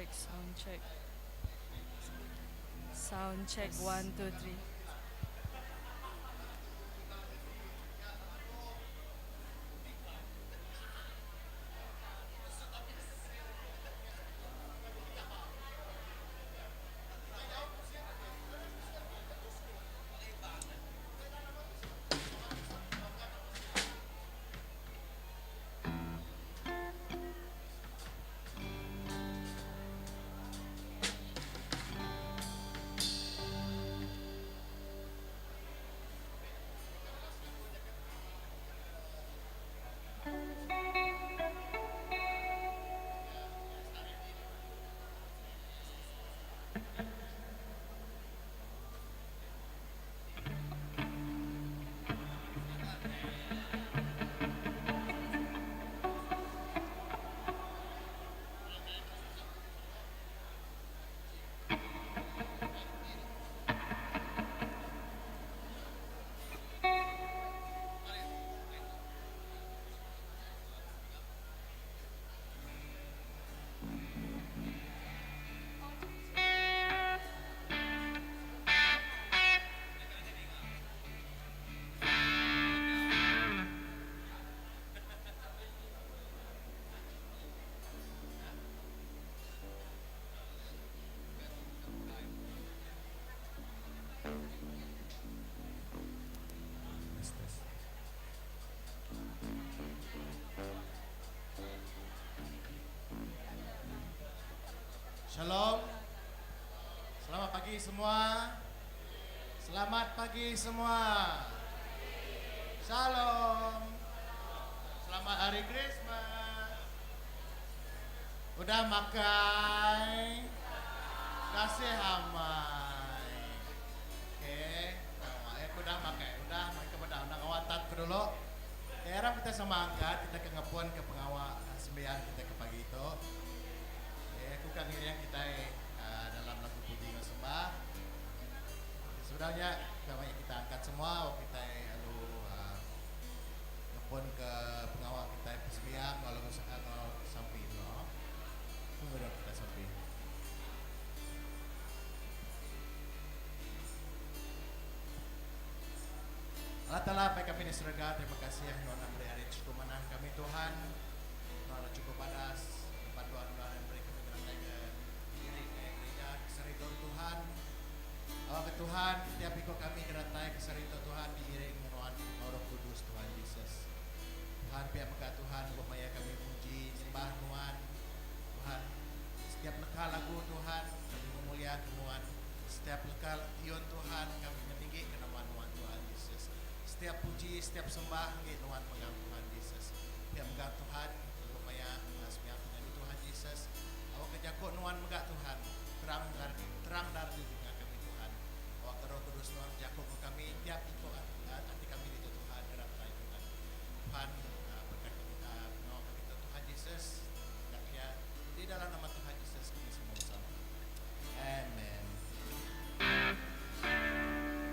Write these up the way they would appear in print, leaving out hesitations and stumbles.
check, sound check. Sound check, 1, 2, 3. Shalom. Selamat pagi semua. Selamat pagi semua. Shalom. Selamat hari Christmas. Udah makai. Kasih amai. Okay. Oh, udah makai. Udah makai udah. Udah ngawatat ke dulu. Okay, aram kita sama angkat. Kita ke ngepun ke pengawal sembiang kita ke pagi itu. Okay, aku kan ngiring kita dalam lagu puji dan sembah. Sebenarnya kami kita angkat semua, kita lalu ngepun ke pengawal kita sembiang lalu sampai itu. Tunggu dong kita sampai. Allah Ta'ala, baik kami di surga, terima kasih yang Tuhan beri hari cukup manah kami Tuhan. Tuhan cukup padas, tempat Tuhan Tuhan yang beri kami kerana ke diri ke gereja keserito Tuhan. Awak ke Tuhan, tiap ikut kami keratai keserito Tuhan diiring menuan Roh Kudus Tuhan Yesus. Tuhan pihak mega Tuhan upaya kami puji sembah Tuhan. Tuhan setiap leka lagu Tuhan kami memuliakan Tuhan. Setiap leka tiun Tuhan kami meninggi ke nama Tuhan Tuhan Yesus. Setiap puji, setiap sembah ngi Tuhan megang Tuhan Yesus. Pihak mega Tuhan upaya semiang penyanyi Tuhan Yesus. Awak kejakok Tuhan mega Tuhan terang dari terang dari dunia kami Tuhan. Awak ke Roh Kudus Tuhan jakok ke kami tiap ikut hati kami di Tuhan keratai Tuhan. Tuhan berkat kita pengawal kami Tuhan Yesus. Ya, di dalam nama Tuhan Yesus kami semua bersama. Amen.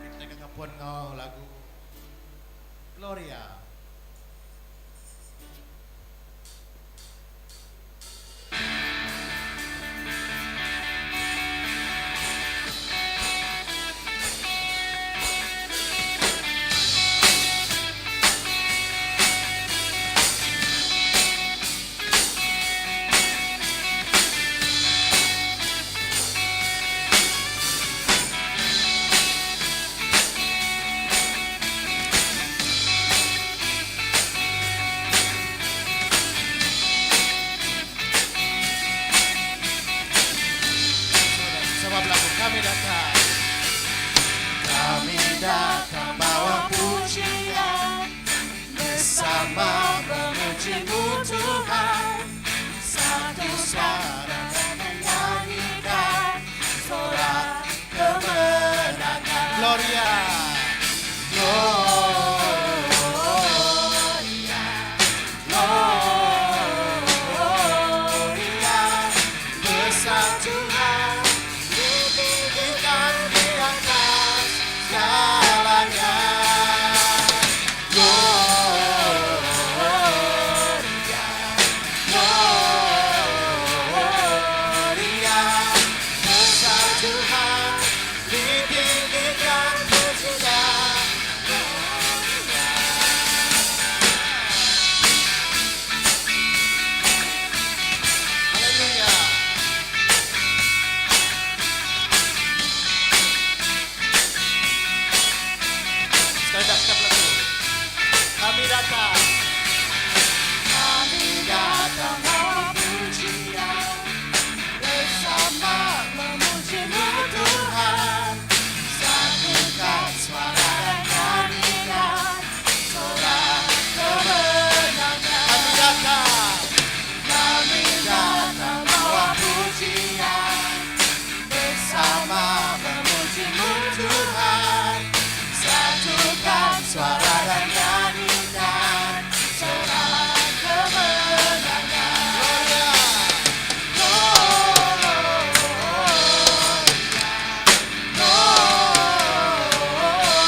Kita akan ngapun ngau lagu Gloria. Sama berlaku kami datang. Kami datang bawa pujian bersama memujimu Tuhan. Satu suara menyanyikan sorak kemenangan. Gloria, Gloria, Gloria, besar Tuhan ditinggikan di atas segalanya. Gloria, datang. Kami datang bawa pujian bersama memujimu Tuhan. Satukan suara dan nyanyikan sorak kemenangan. Kami datang, kami datang bawa pujian bersama memujimu Tuhan. Satukan suara dan nyanyikan sorak kemenangan. Gloria,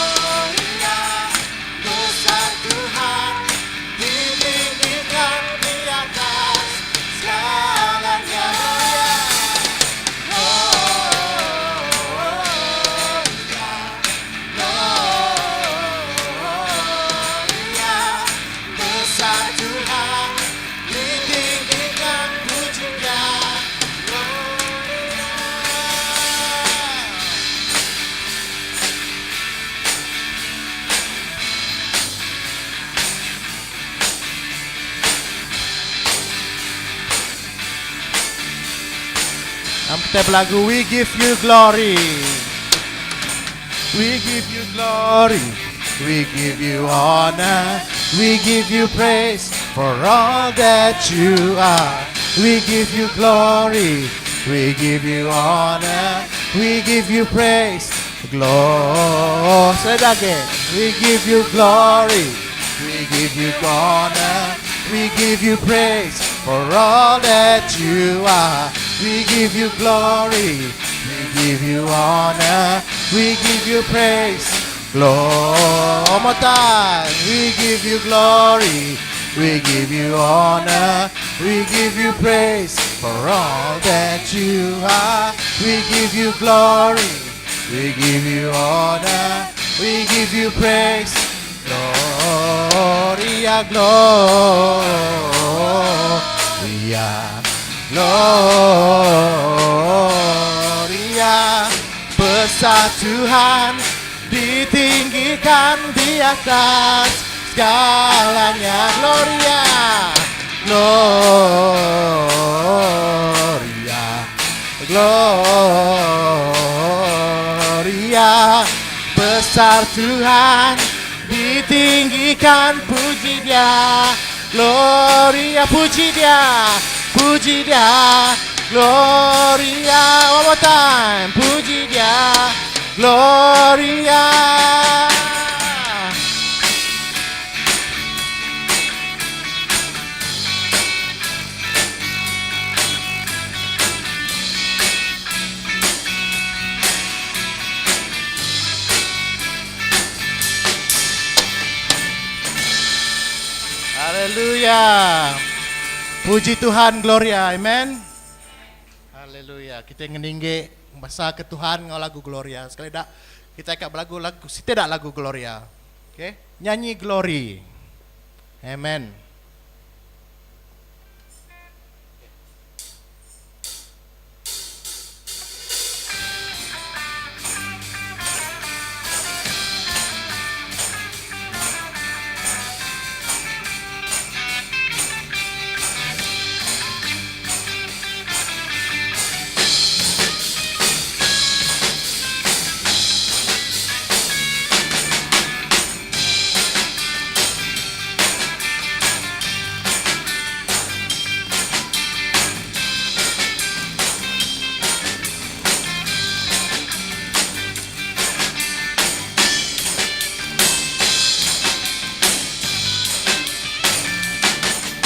Gloria, besar Tuhan ditinggikan di atas segalanya. Gloria, Gloria, besar Tuhan ditinggikan puji Dia. Gloria. Kita berlagu We Give You Glory. We give you glory. We give you honor. We give you praise for all that you are. We give you glory. We give you honor. We give you praise. Glory. Say that again. We give you glory. We give you honor. We give you praise for all that you are. We give you glory. We give you honor. We give you praise. Glory. One more time. We give you glory. We give you honor. We give you praise for all that you are. We give you glory. We give you honor. We give you praise. Gloria, Gloria, Gloria. Besar Tuhan ditinggikan di atas segalanya. Gloria, Gloria, Gloria. Besar Tuhan ditinggikan, puji Dia. Gloria, puji Dia, puji Dia. Gloria, one more time, puji Dia. Gloria. Haleluya. Puji Tuhan, Gloria. Amen. Haleluya. Kita ngeninggi bahasa ke Tuhan ngau lagu Gloria. Sekali dak kita akan berlagu lagu, tidak lagu Gloria. Okay? Nyanyi Glory. Amen.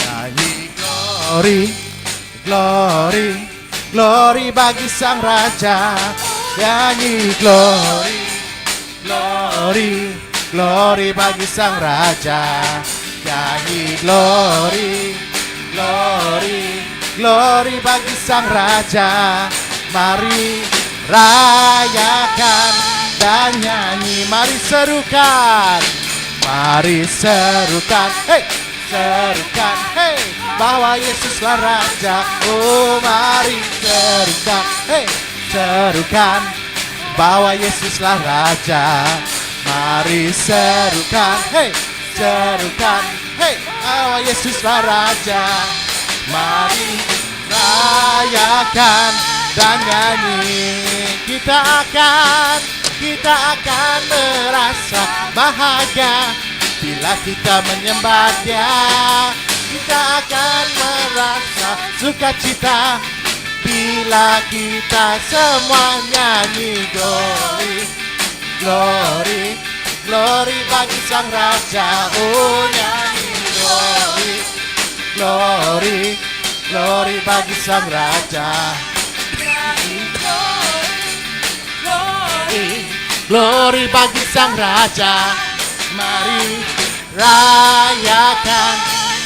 Nyanyi glory, glory, glory bagi sang raja. Nyanyi glory, glory, glory bagi sang raja. Nyanyi glory, glory, glory bagi sang raja. Mari rayakan dan nyanyi, mari serukan, mari serukan, hey, serukan, hey, bahwa Yesuslah Raja. Oh, mari serukan, hey, serukan, bahwa Yesuslah Raja. Mari serukan, hey, Serukan, hey, bahwa Yesuslah Raja. Mari rayakan dan nyanyi. Kita akan, kita akan merasa bahagia bila kita menyembah Dia. Kita akan merasa sukacita bila kita semua nyanyi glory, glory, glory bagi Sang Raja. Oh nyanyi glory, glory, glory bagi Sang Raja. Glory, glory bagi Sang Raja. Mari rayakan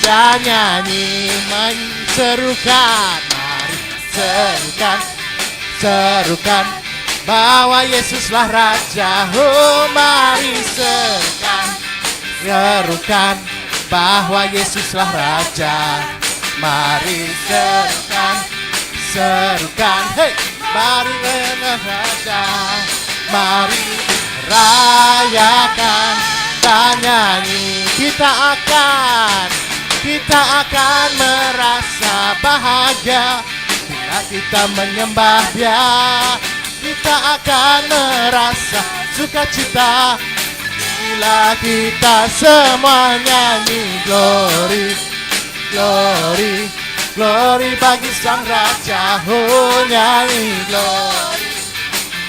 dan nyanyi menserukan. Mari serukan, serukan bahwa Yesuslah Raja. Oh mari serukan, serukan bahwa Yesuslah Raja. Mari serukan, serukan, hey, mari dengan Raja. Mari rayakan dan nyanyi. Kita akan, kita akan merasa bahagia bila kita menyembah Dia. Kita akan merasa sukacita bila kita semua nyanyi glory, glory, glory bagi Sang Raja. Oh nyanyi glory,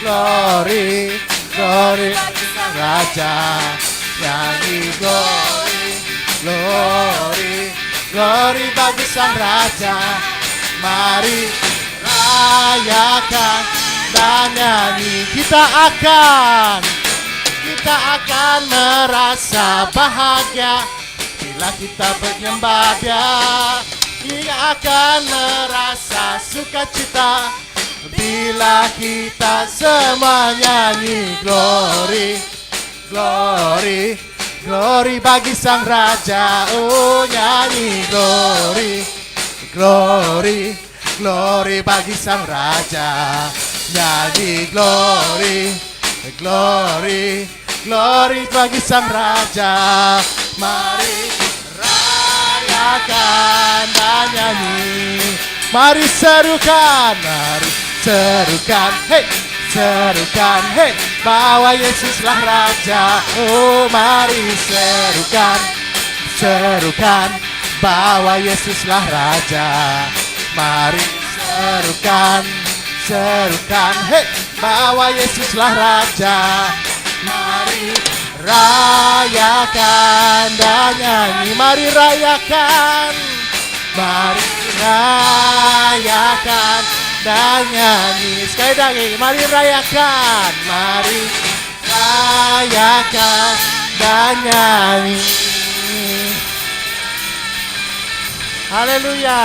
glory, glory bagi Sang Raja. Nyanyi glory, glory, glory bagi Sang Raja. Mari rayakan dan nyanyi. Kita akan, kita akan merasa bahagia bila kita menyembah Dia. Kita akan merasa sukacita bila kita semua nyanyi glory, glory, glory bagi Sang Raja. Oh nyanyi glory, glory, glory bagi Sang Raja. Nyanyi glory, glory, glory bagi Sang Raja. Mari rayakan dan nyanyi. Mari serukan, mari serukan, hey, serukan, hey, bahwa Yesuslah Raja. Oh, mari serukan, serukan, bahwa Yesuslah Raja. Mari serukan, serukan, hey, bahwa Yesuslah Raja. Mari rayakan dan nyanyi. Mari rayakan, mari rayakan dan nyanyi. Sekali lagi, mari rayakan, mari rayakan dan nyanyi. Haleluya.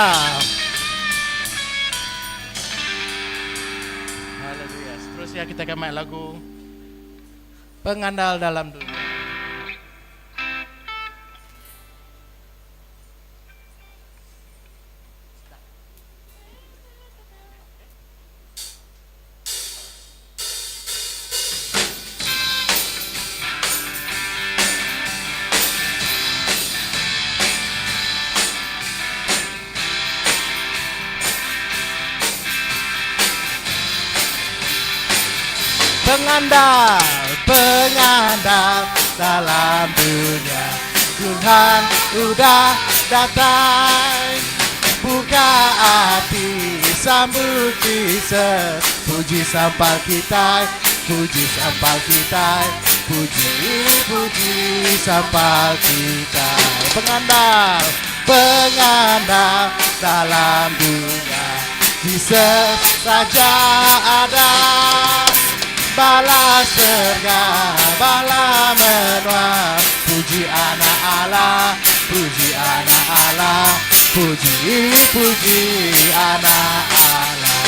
Haleluya. Seterusnya kita akan main lagu Pengandal Dalam Dunia. Pengandal, pengandal dalam dunia, Tuhan udah datang. Buka hati, sambut Jesus. Puji sampal kita, puji sampal kita, puji, puji sampal kita. Pengandal, pengandal dalam dunia, Jesus saja ada. Bala surga, bala menua, puji anak Allah, puji anak Allah, puji, puji anak Allah.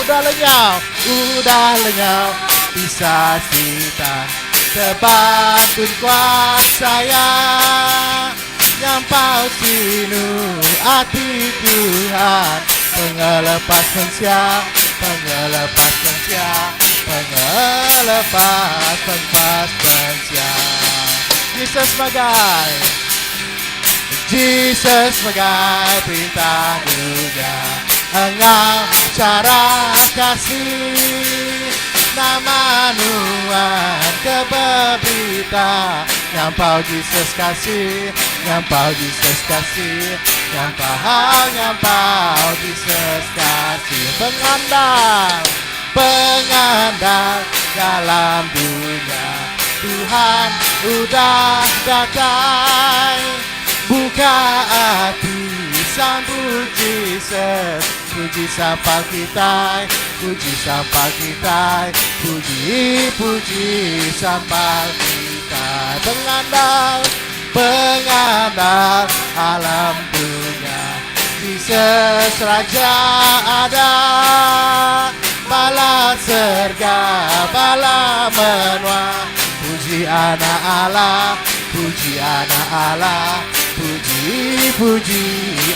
Udah lenyap, udah lenyap, bisa sita terbantun kuasa ya. Nyampau sinu hati Tuhan, pengelepas manusia, pengelepas manusia, pengelepas pengelepas manusia. Jesus megai Jesus megai perintah dunya enggau chara kasih nama nuan ke beberita nyampau Jesus kasih nyampau Jesus kasih nyampau nyampau Jesus kasih pengandal pengandal dalam dunya Tuhan udah datai Buka ati sambut Jesus Puji sampal kitai Puji sampal kitai Puji puji sampal kitai Pengandal pengandal alam dunya Jesus Raja ada Bala serga bala menua Puji anak Allah Puji anak Allah Puji puji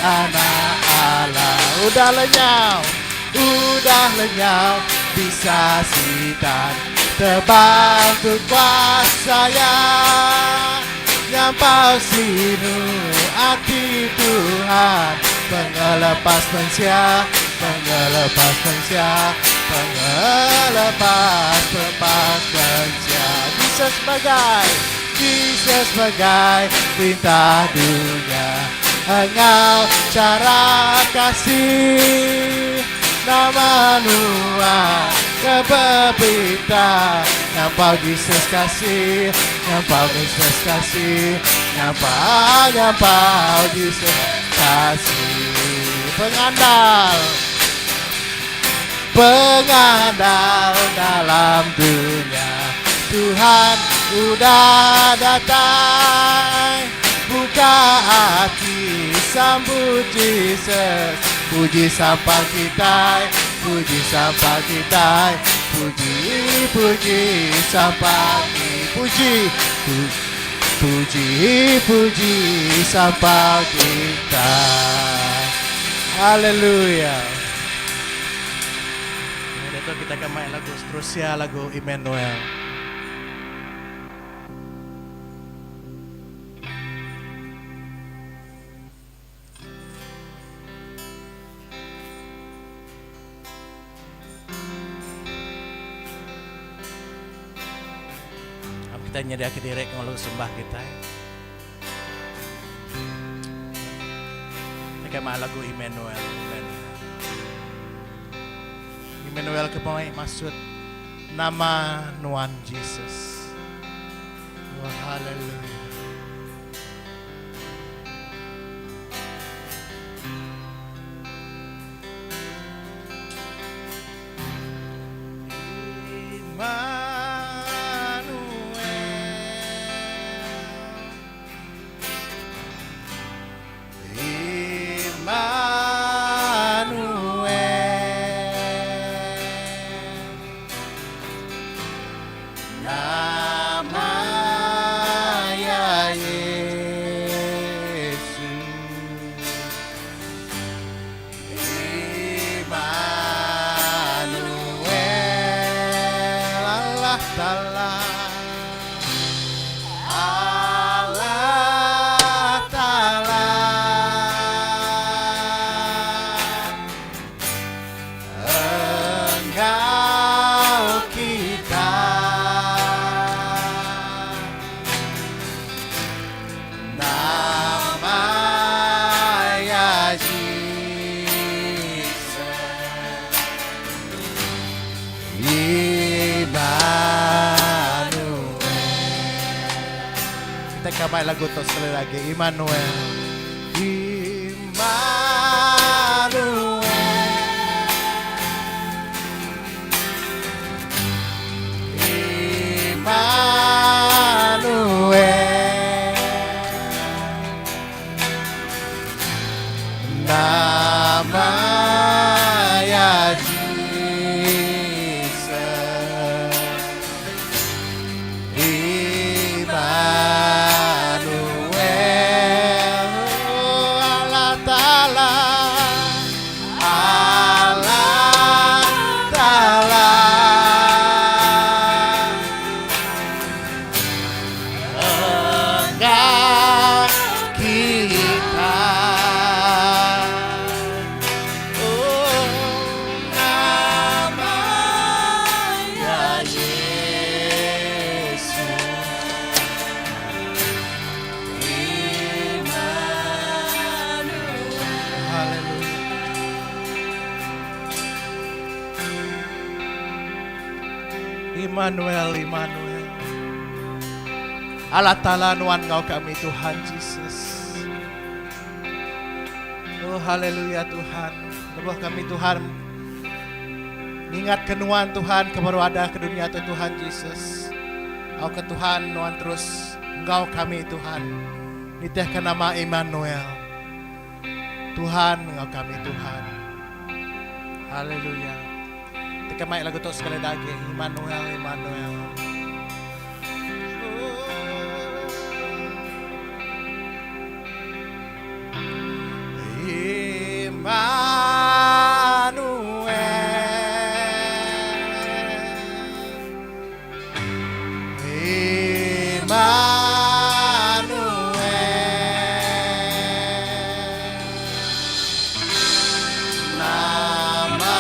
anak Allah Udah lenyau Udah lenyau Bisa sitan Tebal tu kuasa ya Nyampau sinu ati Tuhan Pengelepas mensia Pengelepas mensia Pengelepas Pelepas mensia Jesus megai Jesus megai Perintah dunya Enggau chara kasih Nama nuan ke beberita Nyampau Jesus kasih Nyampau Jesus kasih Nyampau nyampau Jesus kasih Pengandal Pengandal dalam dunya Tuhan udah datai Buka ati sambut Jesus Puji sampal kitai Puji sampal kitai Puji puji sampal Puji Puji puji sampal kitai Haleluya. Diatu kita akan main lagu seterusnya lagu Emmanuel. Am kita nyediaka diri ke lalu sembah kita. Kita main lagu Emmanuel. Emmanuel. Emmanuel ke mai maksud nama nuan Jesus. Oh, hallelujah. Kita kamai lagu tu sekali lagi Immanuel Immanuel Immanuel Nama ya Jesus Immanuel. Immanuel, Immanuel. Allah Taala nuan enggau kami Tuhan Jesus. Oh haleluya Tuhan. Lebuh kami Tuhan ngingat ke nuan Tuhan ke baru ada ke dunia tu Tuhan Jesus. Au ke Tuhan nuan terus enggau kami Tuhan. Nitih ke nama Immanuel. Tuhan enggau kami Tuhan. Haleluya. Teka mai lagu tu sekali da agi Immanuel Immanuel. Immanuel. Immanuel. Nama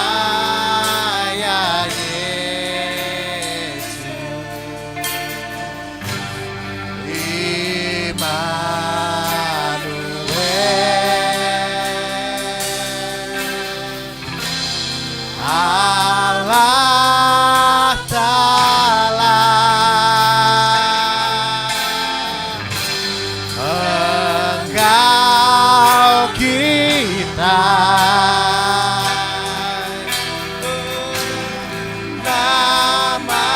ya Yesus. Immanuel. Allah Ta'ala Enggau kita Nama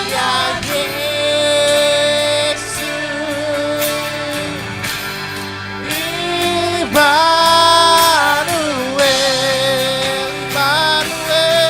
Iya Yesus Immanuel, Immanuel, Immanuel,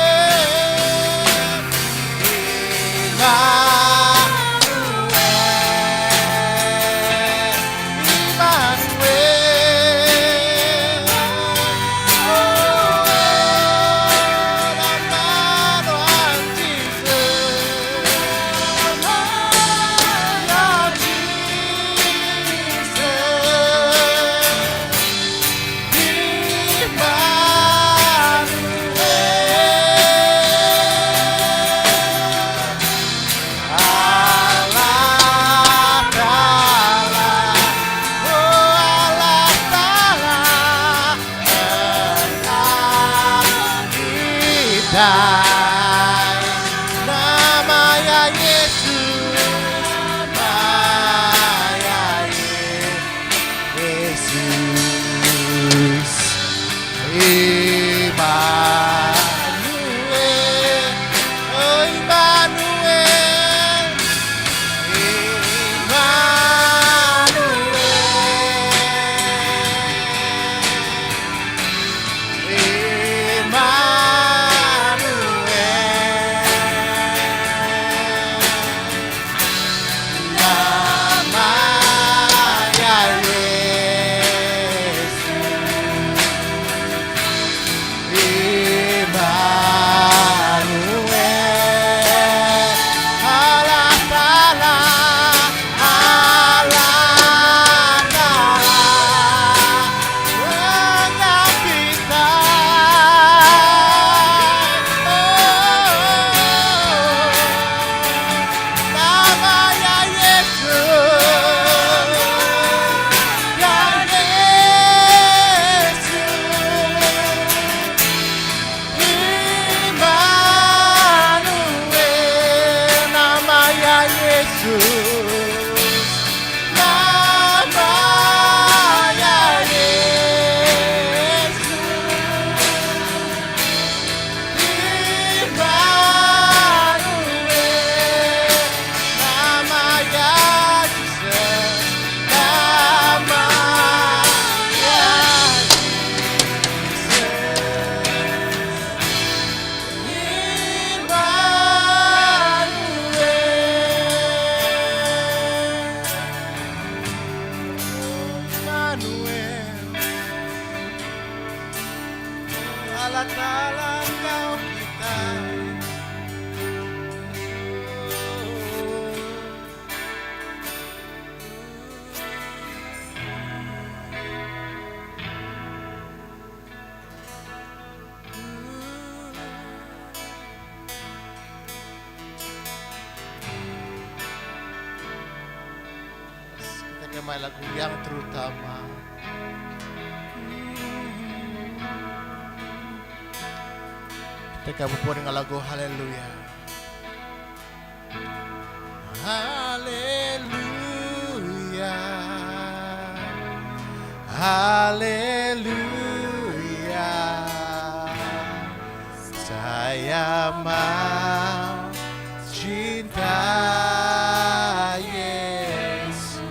Immanuel. Oh, nama Tuhan Jesus, Ya Nama ya Yesus, nama ya Yesus, Immanuel, oh Immanuel, Immanuel. Immanuel. Nama ya Yesus. Immanuel. Allah Ta'ala, Allah Ta'ala, Engkau kita. Oh, nama ya Yesus, ya Yesus. Immanuel, nama ya Yesus, nama ya Yesus. Immanuel, nama ya Jesus, nama ya Jesus. Immanuel, Immanuel, Allah Ta'ala engkau kita. Kita kemai lagu yang terutama. Kita gabung dengan lagu Haleluya. Haleluya Haleluya Saya mau cinta Yesus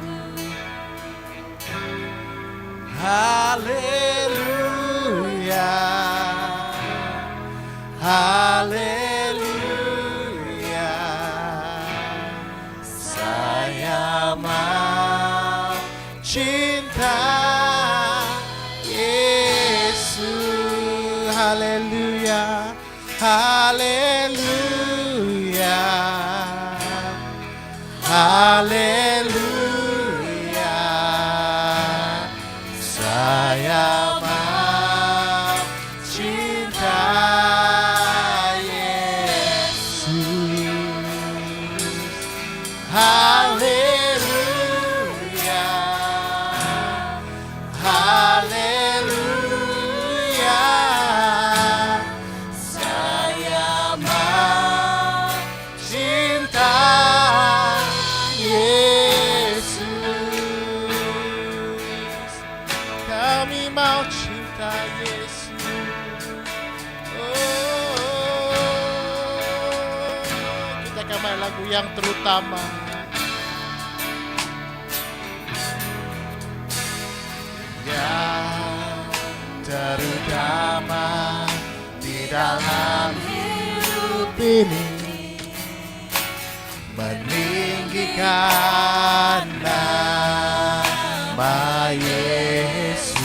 Haleluya Haleluya Saya mau cinta Yesus Haleluya Haleluya Haleluya Saya mau cinta Yesus Haleluya Haleluya Saya mau cinta Yesus Kami mau cinta Yesus Oh, kita akan main lagu yang terutama. Yang terutama di dalam hidup ini meninggikan nama Yesus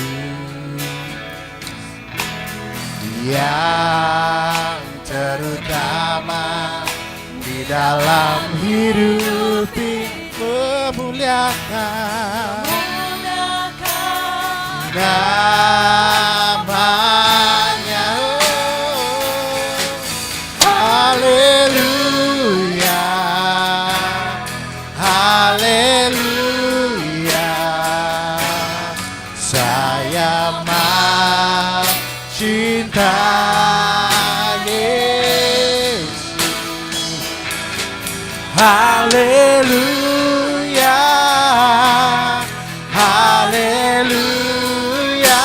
yang terutama di dalam hidup ini memuliakan namanya. Oh, haleluya haleluya saya mau cinta Yesus. Haleluya Haleluya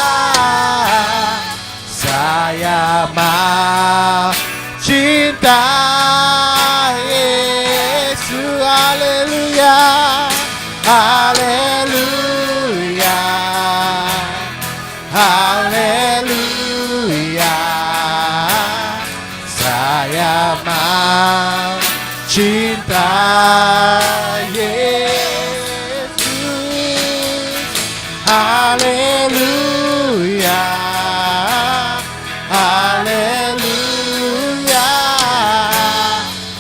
Saya mau cinta Yesus. Haleluya Haleluya Haleluya Saya mau cinta Yesus. Haleluya Haleluya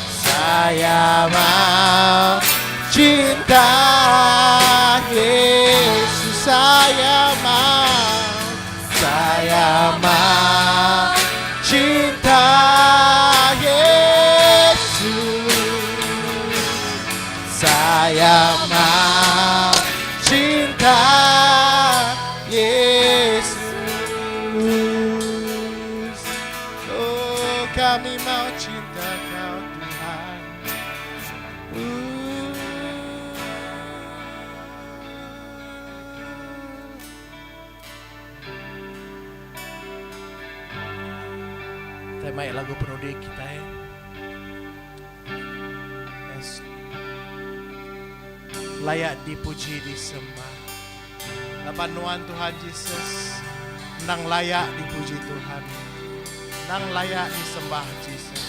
Saya mau cinta Yesus. Saya mau Saya mau cinta Yesus. Saya mau cinta Yesus. Oh kami mau cinta kau Tuhan. Kita main lagu penudi kita ya. Yes. Layak dipuji disembah. Laban nuan Tuhan Jesus nang layak dipuji Tuhan. Nang layak disembah Jesus.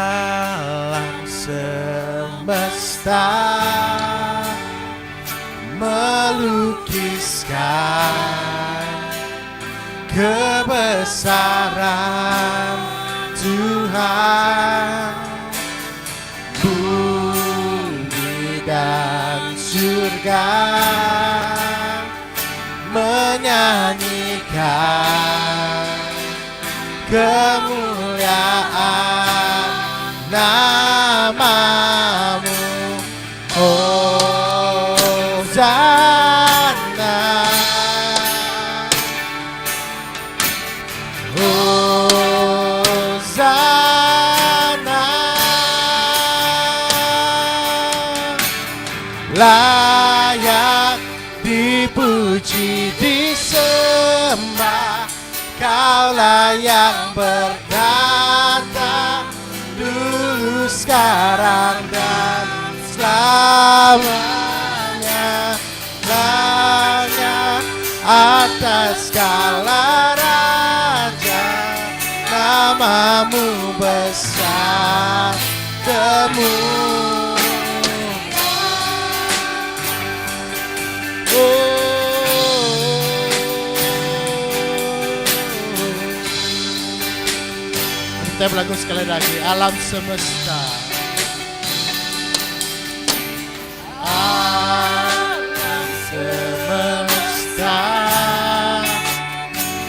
Alam semesta melukiskan kebesaran Tuhan. Bumi dan surga menyanyikan kemuliaan namamu. Hosana. Layak dipuji disembah Kaulah yang bertata Dulu sekarang dan selamanya Lamanya atas segala raja Namamu besar temu Kita berlagu sekali lagi Alam semesta Alam semesta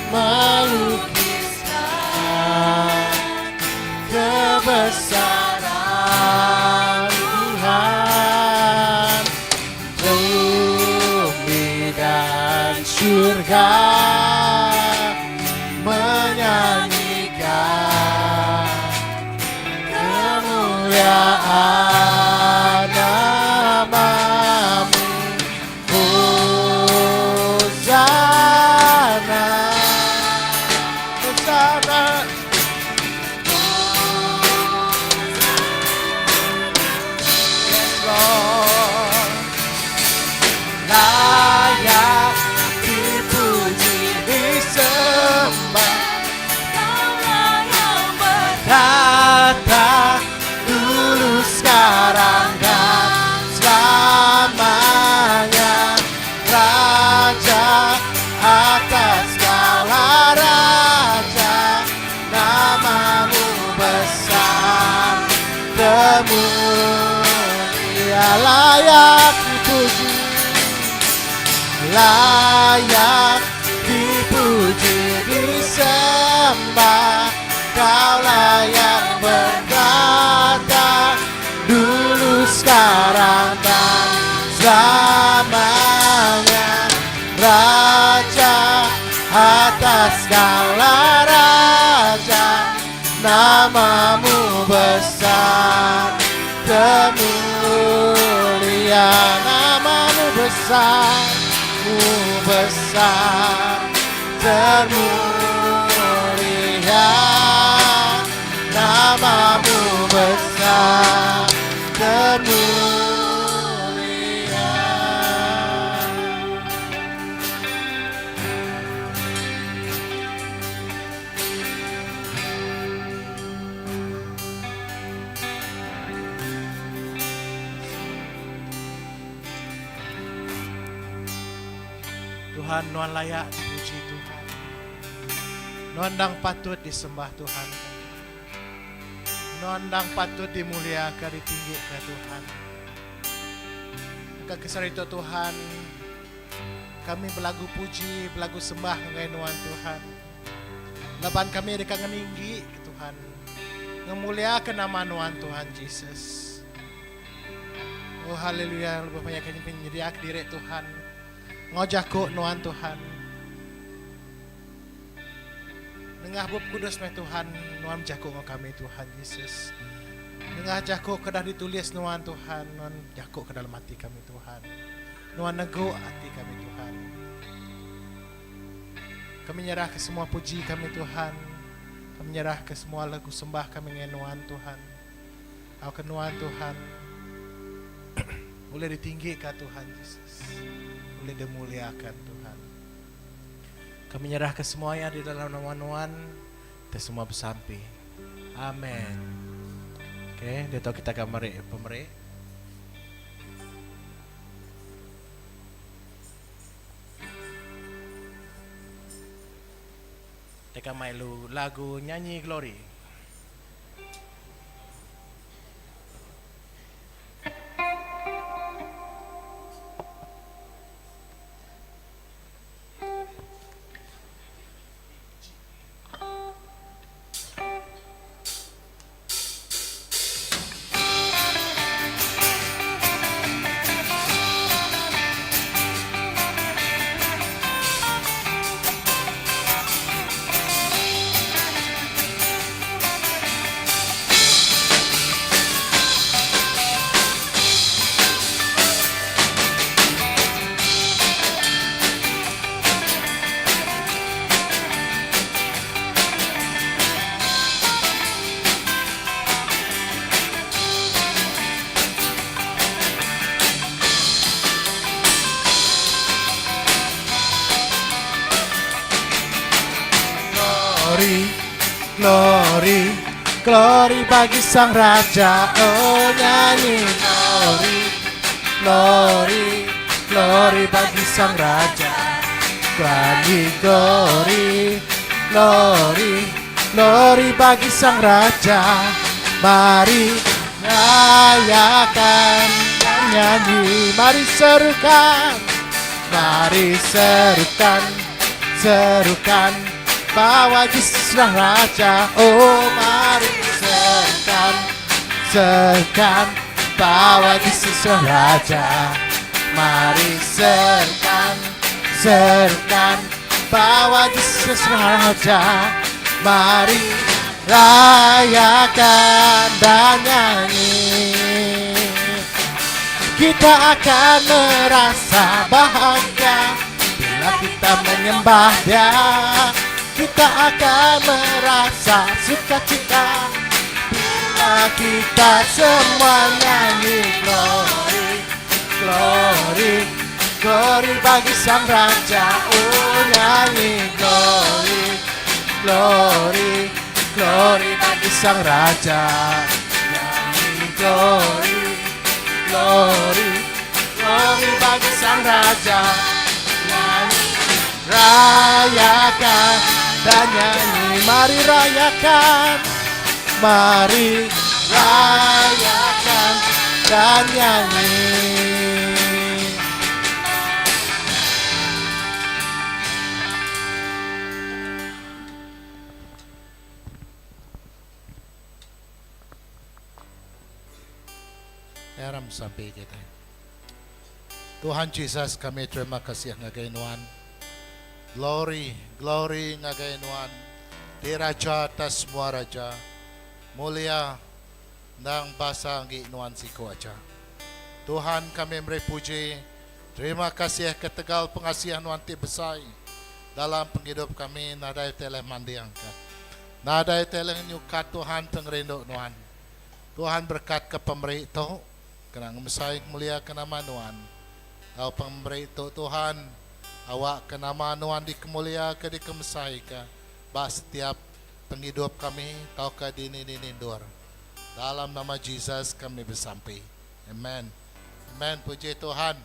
Melukiskan Kebesaran Tuhan Bumi dan surga Menyanyikan Kemuliaan namamu Hosana Hosana Yes Lord Layak dipuji disembah Bertata dulu sekarang dan selamanya Raja atas segala raja Namamu besar Termulia layak dipuji Layak dipuji disembah Kaulah yang bertata Dulu sekarang dan selamanya Raja atas segala raja Namamu besar Termulia Namamu besar Mu besar Termulia Namamu besar Termulia Tuhan nuan layak dipuji Tuhan. Nuan endang patut disembah Tuhan kami. Nuan endang patut dimuliaka ditinggika Tuhan. Engka ke sehari tu Tuhan kami belagu puji belagu sembah ngagai nuan Tuhan. Laban kami deka ngeninggi ke Tuhan ngemuliaka nama nuan Tuhan Jesus. Oh haleluya lebuh maya kami nyediaka diri Tuhan enggau jaku nuan Tuhan. Nengah Bup Kudus meh Tuhan nuan bejaku enggau kami Tuhan Jesus. Nengah jaku ke dah ditulis nuan Tuhan nuan bejaku ke dalam ati kami Tuhan. Nuan negu ati kami Tuhan. Kami nyerahka semua puji kami Tuhan. Kami nyerahka semua lagu sembah kami ngagai nuan Tuhan. Tauka nuan Tuhan ulih ditinggika Tuhan Jesus. Ulih dimuliakan Tuhan. Kami nyerahka semua iya di dalam nama nuan. Kita semua besampi. Amen. Okay, diatu kita akan meri pemeri. Deka mai lu lagu nyanyi glory. Glory bagi Sang Raja. Oh nyanyi glory, glory, glory bagi Sang Raja. Nyanyi glory, glory, glory bagi Sang Raja. Mari rayakan dan nyanyi, mari serukan, mari serukan, serukan bahwa Yesuslah Raja. Oh mari serukan, serukan bahwa Yesuslah Raja. Mari serukan, serukan bahwa Yesuslah Raja. Mari rayakan dan nyanyi. Kita akan merasa bahagia bila kita menyembah Dia. Kita akan merasa sukacita bila kita semua nyanyi glory, glory, glory bagi Sang Raja. Oh nyanyi glory, glory, glory bagi Sang Raja. Nyanyi glory, glory, glory bagi Sang Raja. Nyanyi, rayakan dan nyanyi. Mari rayakan, mari rayakan dan nyanyi. Aram sampi kita. Tuhan Jesus kami terima kasih ngagai Nuan. Glory, glory ngagai Nuan. Ti raja atas semua raja. Mulia endang basa enggi Nuan siku aja. Tuhan kami meri puji, terima kasih ketegal pengasih Nuan ti besai dalam pengidup kami nadai teleh mandingka. Nadai teleh nyukat Tuhan pengerindu Nuan. Tuhan berekat ke pemeri tu kena ngemesai ngemulia ke nama Nuan. Enggau pemeri tu Tuhan, awak ke nama Nuan dikemulia ke dikemesai ke ba setiap pengidup kami tauka dini-dini endur. Dalam nama Jesus kami besampi. Amen. Amen. Puji Tuhan.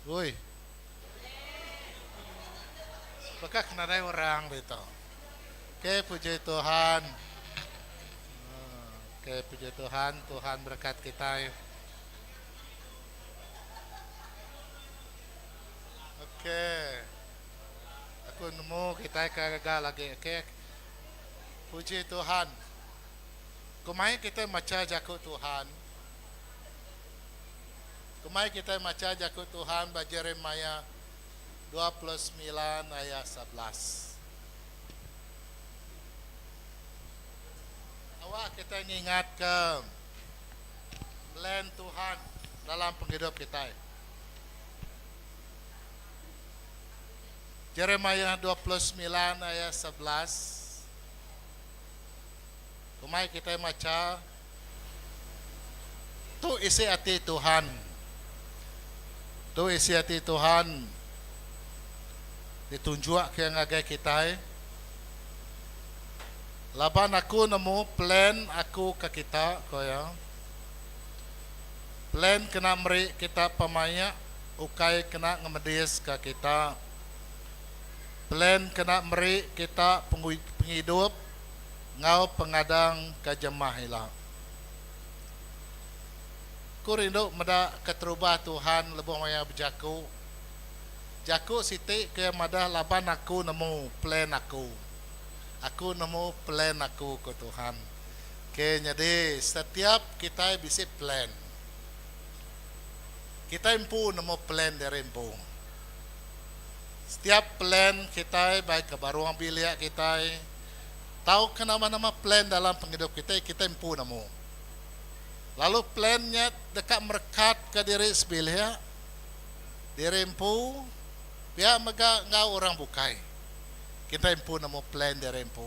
Ui. Baka ke nadai orang ditu. Okay, puji Tuhan. Okay, puji Tuhan. Tuhan berkat kitai. Okay. Aku nemu kitai ke gaga lagi. Okay. Puji Tuhan. Kumai kitai macha jaku Tuhan. Kumai kitai macha jaku Tuhan ba Jeremiah 29 ayat 11. Awak kitai ngingatka plan Tuhan dalam pengidup kitai. Jeremiah 29 ayat 11. Kumai kitai macha tu isi ati Tuhan. Tu isi ati Tuhan ditunjuk ke ngagai kitai. Laban aku nemu plan aku ke kita, ko iya. Plan kena meri kita pemaik ukai kena ngemediska kita. Plan kena meri kita pengidup enggau pengadang ke jemah ila. Ku rindu meda keterubah Tuhan lebuh maya bejaku. Jaku siti ke madah laban aku nemu plan aku. Aku nemu plan aku, ku Tuhan. Ke nyadi setiap kitai bisi plan. Kitai empu nemu plan diri empu. Setiap plan kitai baik ke ba ruang bilik kitai tauka nama-nama plan dalam pengidup kitai, kitai empu nemu. Lalu plan nya deka merekatka diri sebilik, diri empu, pia mega enggau orang bukai. Kitai empu nemu plan diri empu.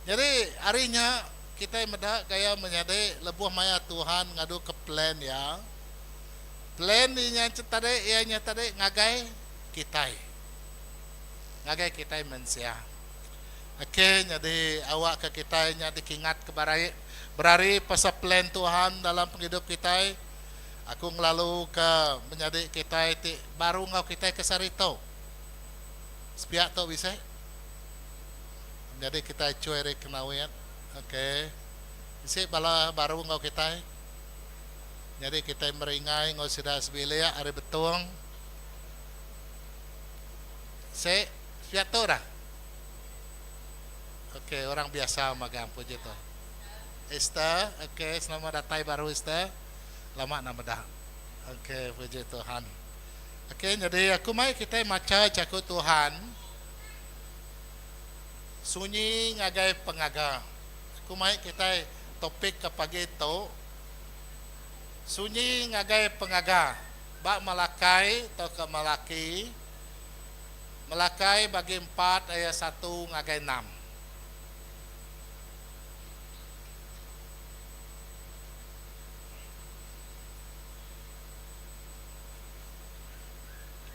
Nyadi ari nya kitai meda gaya menyadi lebuh maya Tuhan ngaduka plan iya. Plan iya nya tadi iya nya tadi ngagai kitai. Ngagai kitai mensia. Ok nyadi awak ke kitai nya dikingat ke barai berari pasal plan Tuhan dalam pengidup kitai. Aku ngelalu ke menyadi kitai ti baru enggau kitai ke sehari tu. Sepiak tu bisi menyadi kitai Chui ari Kenawit. Ok bisi bala baru enggau kitai. Nyadi kitai meringai enggau sida sebilik ari Betong. Se sepiak tu dah. Ok orang biasa magang puji tu. Esther, ok selamat datai baru Esther. Lama enda meda. Ok puji Tuhan. Ok nyadi aku mai kitai macha jaku Tuhan sunyi ngagai pengaga. Aku mai kitai topik ke pagi tu sunyi ngagai pengaga ba Malakai tauka Malaki. Melakai bagi empat ayat satu ngagai enam.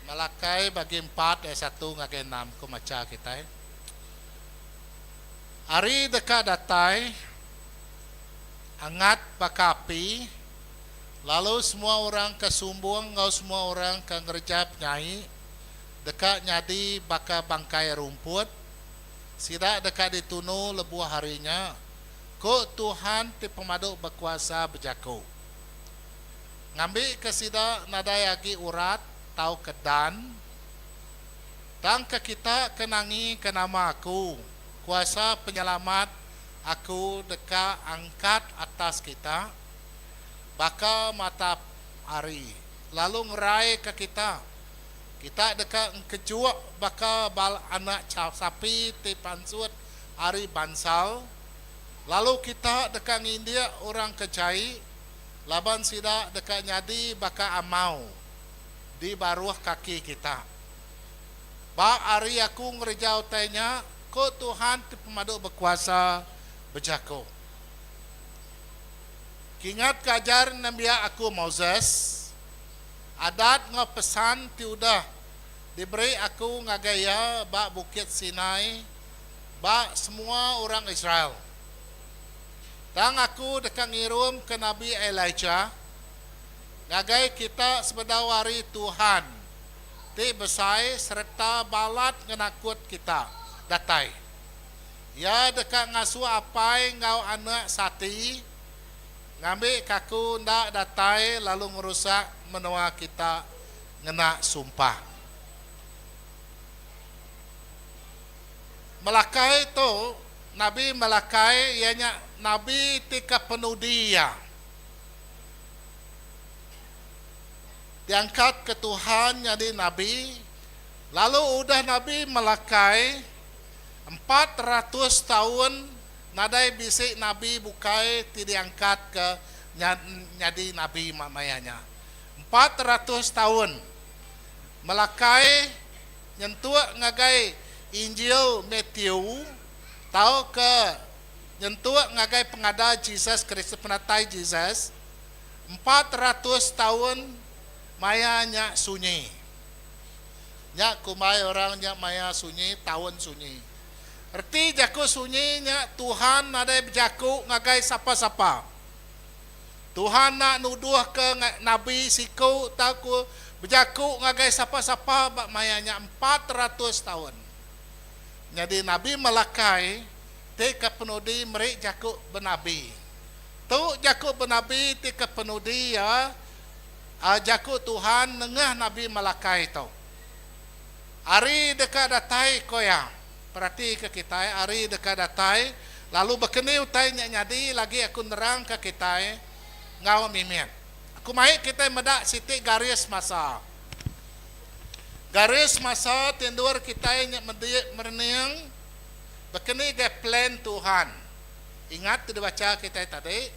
Melakai bagi empat ayat satu ngagai enam ku macha kitai. Hari deka datai angat baka api lalu semua orang ke sumbung enggau semua orang ke ngereja penyai deka nyadi baka bangkai rumput, sida deka ditunu lebuh hari nya, ku Tuhan ti Pemadu Bekuasa bejaku. Ngambika sida nadai agi urat tauka dan, tang ke kita ke nangika nama Aku, kuasa penyelamat Aku deka angkat atas kita baka mata hari, lalu ngeraika kita. Kita deka engkejuk baka bal anak sapi ti pansut ari bansal, lalu kita deka ngindik orang ke jai, laban sida deka nyadi baka amau di baruh kaki kita. Ba hari aku ngereja utai nya, ku Tuhan ti Pemadu Bekuasa bejaku. Kingatka ajar nembiak Aku Moses. Adat enggau pesan ti udah diberi Aku ngagai iya ba Bukit Sinai ba semua orang Israel. Tang Aku deka ngirumka Nabi Elijah ngagai kita sebedau hari Tuhan ti besai sereta balat ngenakut kita datai. Iya deka ngasuh apai enggau anak sati Ngambika aku enda datai lalu ngerusak menua kita ngena sumpah. Melakai tu, Nabi Melakai iya nya nabi ti ke penudi iya. Diangkatka Tuhan nyadi nabi, lalu udah Nabi Melakai 400 taun Nadai bisi nabi bukai ti diangkatka nyadi nabi maya nya. 400 taun Melakai nyentuk ngagai Injil Matthew tauka nyentuk ngagai pengada Jesus Kristus, penatai Jesus, 400 taun maya nya sunyi. Nya kumbai orang nya maya sunyi, taun sunyi. Reti jaku sunyi nya Tuhan nadai bejaku ngagai sapa-sapa. Tuhan enda nuduhka nabi siku tauka bejaku ngagai sapa-sapa ba maya nya 400 taun. Nyadi Nabi Malakai ti kepenudi meri jaku benabi. Tu jaku benabi ti kepenudi iya jaku Tuhan nengah Nabi Malakai tu. Hari deka datai, ko iya. Peratika kitai, hari deka datai, lalu bekeni utai nya nyadi lagi aku nerangka kitai enggau mimit. Aku mai kitai meda siti garis masa. Garis masa ti endur kitai nya medi merening bekeni ga plan Tuhan. Ingat ti dibacha kitai tadi,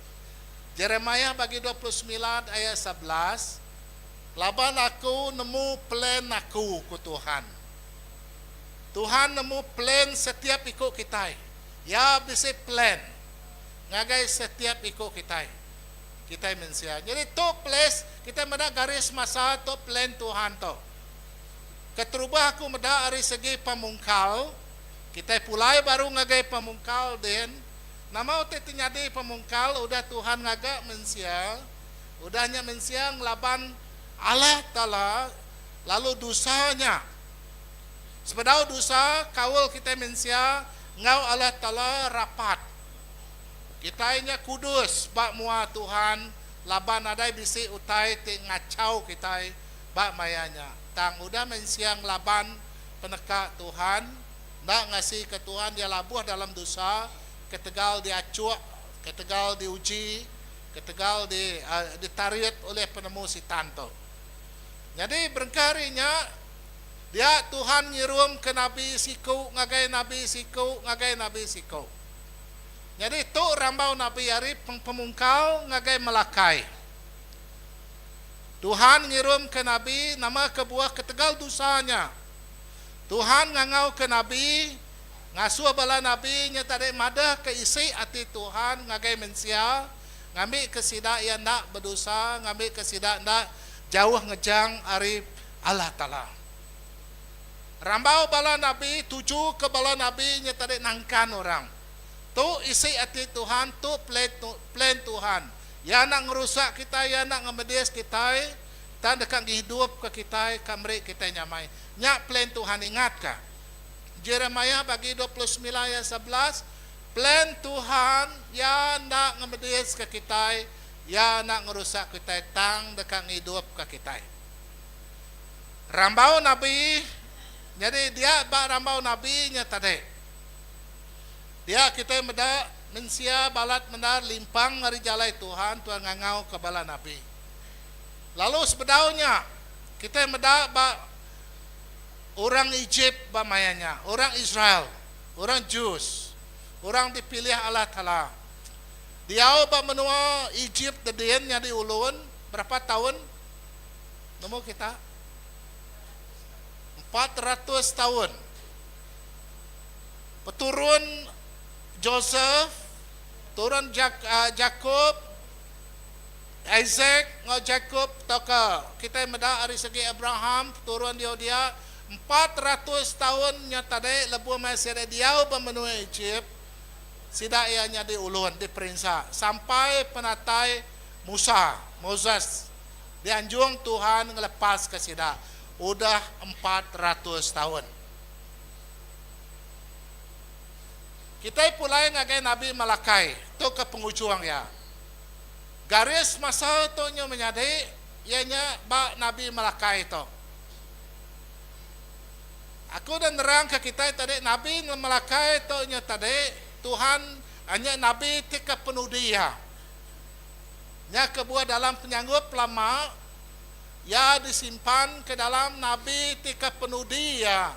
Jeremiah bagi 29 ayat 11, Laban aku nemu plan aku, ku Tuhan. Tuhan nemu plan setiap iku kitai. Iya bisi plan ngagai setiap iku kitai. Kitai mensia. Nyadi tu place kitai meda garis masa tu plan Tuhan tu. Keterubah aku meda ari segi pemungkal. Kitai pulai baru ngagai pemungkal din. Nama utai ti nyadi pemungkal udah Tuhan ngaga mensia, udah nya mensia ngelaban Allah Taala lalu dusa nya. Sebedau dusa, kaul kitai mensia enggau Allah Taala rapat. Kitai nya kudus ba mua Tuhan laban nadai bisi utai ti ngachau kitai ba maya nya. Tang udah mensia ngelaban peneka Tuhan, enda ngasika Tuhan iya labuh dalam dosa ketegal diachuk, ketegal diuji, ketegal di ditarit ulih penemu Sitan tu. Nyadi berengkah ari nya, dia Tuhan ngirumka nabi siku ngagai nabi siku ngagai nabi siku. Nyadi tu rambau nabi ari pemungkal ngagai Malakai. Tuhan ngirumka nabi nama kebuah ketegal dosa nya. Tuhan ngangauka nabi, ngasuh bala nabi nya tadi madahka isi ati Tuhan ngagai mensia, ngambika sida iya enda bedosa, ngambika sida enda jauh ngejang ari Allah Taala. Rambau bala nabi, tuju ke bala nabi nya tadi nangkan orang. Tu isi ati Tuhan, tu plan Tuhan. Iya enda ngerusak kitai, Iya enda ngemedis kitai, tang deka ngidupka kitai, ka meri kitai nyamai. Nya plan Tuhan. Ingatka, Jeremiah bagi 29 ayat 11, plan Tuhan, Iya enda ngemediska kitai, Iya enda ngerusak kitai, tang deka ngidupka kitai. Rambau nabi, nyadi dia ba rambau nabi nya tadi. Dia kitai meda mensia balat mendar limpang ari jalai Tuhan, Tuhan ngangauka bala nabi. Lalu sebedau nya, kitai meda ba orang Ejip ba maya nya, orang Israel, orang Jews, orang dipilih Allah Taala, diau ba menua Ejip dedin nyadi ulun berapa taun? Nemu kita? 400 taun. Peturun Joseph, peturun Jakop, Isaac enggau Jakop tauka kitai meda ari segi Abraham peturun diau dia 400 taun nya tadi lebuh maya sida diau ba menua Ejip sida iya nyadi ulun diperinsa sampai penatai Musa, Moses, dianjung Tuhan ngelepaska sida udah 400 taun. Kitai pulai ngagai Nabi Malakai tu ke pengujung iya. Garis masa tu nyu menyadi iya nya ba Nabi Malakai tu. Aku udah nerangka kitai tadi Nabi Malakai tu nyu tadi Tuhan nya nabi ti ke penudi iya. Nya kebuah dalam penyanggup lama iya disimpan ke dalam nabi ti ke penudi iya.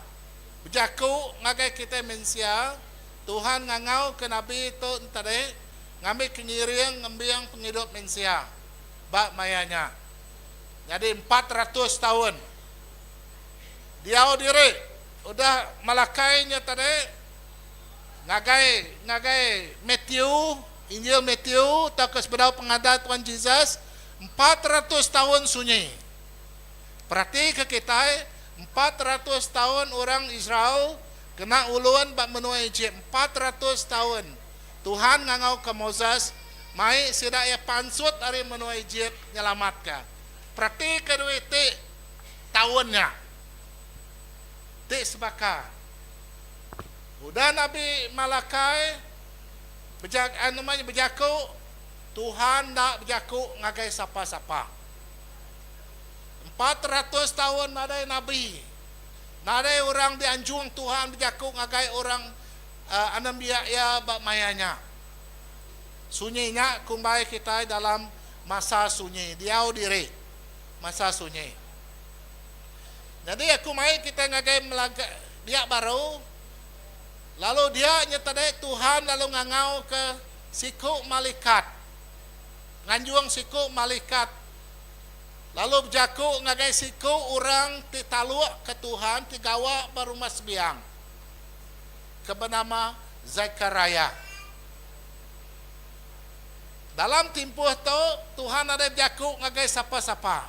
Bejaku ngagai kitai mensia, Tuhan ngangauka nabi tu entadi ngambika ngiring ngembing pengidup mensia ba maya nya. Nyadi 400 taun diau diri udah Malakai nya tadi ngagai ngagai Matthew, Injil Matthew tauka sebedau pengada Tuhan Jesus 400 taun sunyi. Peratika kitai, 400 taun orang Israel kena ulun ba menua Ejip. 400 taun Tuhan ngangauka Moses mai sida iya pansut ari menua Ejip nyelamatka. Peratika dua iti taun nya ti sebaka. Udah Nabi Malakai bejaku, Tuhan enda bejaku ngagai sapa-sapa. 400 taun nadai nabi, nadai orang dianjung Tuhan bejaku ngagai orang anembiak iya ba maya nya. Sunyi nya kumbai kitai dalam masa sunyi, diau diri masa sunyi. Nyadi aku mai kitai ngagai Melaga dia baru lalu dia nya tadi Tuhan lalu ngangauka siku malikat, nganjung siku malikat lalu bejaku ngagai siku orang ti taluk ke Tuhan ti gawa ba Rumah Sembiang ke benama Sekariah. Dalam timpuh tu, Tuhan nadai bejaku ngagai sapa-sapa.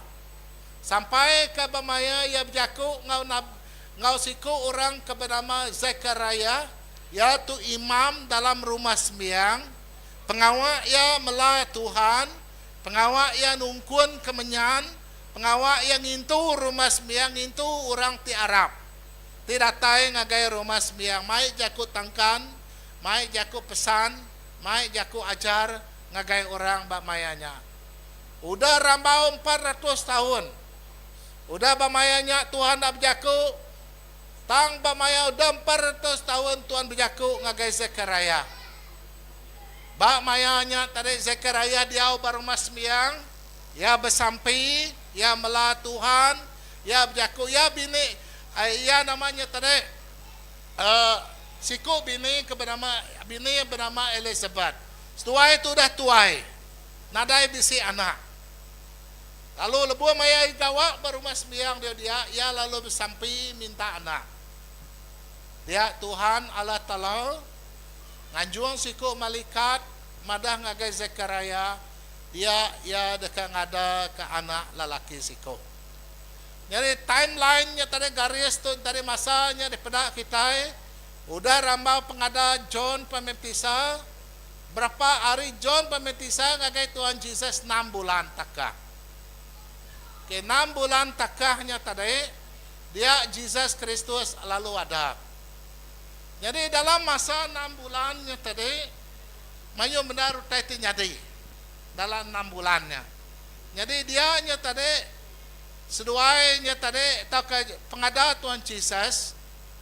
Sampai ke ba maya iya bejaku enggau enggau siku orang ke benama Sekariah, iya tu imam dalam Rumah Sembiang. Pengawa iya mela Tuhan, pengawa iya nungkun kemenyan, pengawa iya ngintu Rumah Sembiang, ngintu orang ti arap ti datai ngagai Rumah Sembiang mai jaku tangkan, mai jaku pesan, mai jaku ajar ngagai orang ba maya nya. Udah rambau 400 taun udah ba maya nya Tuhan enda bejaku, tang ba maya udah 400 taun Tuhan bejaku ngagai Sekariah. Ba maya nya tadi Sekariah diau ba rumah sembiang, iya besampi, iya mela Tuhan, iya bejaku, iya bini iya nama nya tadi uhh siku bini ke benama bini iya benama Elisabet. Seduai tu udah tuai. Nadai bisi anak. Lalu lebuh maya iya gawa ba rumah sembiang dia dia, iya lalu besampi minta anak. Dia Tuhan Allah Taala nganjung siku malikat madah ngagai Sekariah dia iya deka ngadaka anak lelaki siku. Nyadi timeline nya tadi garis tu tadi masa nya dipeda kitai udah rambau pengada John Pemaptisa, Berapa ari John Pemaptisa ngagai Tuhan Jesus enam bulan takah. Ke enam bulan takah nya tadi, dia Jesus Kristus lalu ada. Nyadi dalam masa enam bulan nya tadi, mayuh bendar utai ti nyadi dalam enam bulan nya. Nyadi dia nya tadi, seduai nya tadi tauka pengada Tuhan Jesus,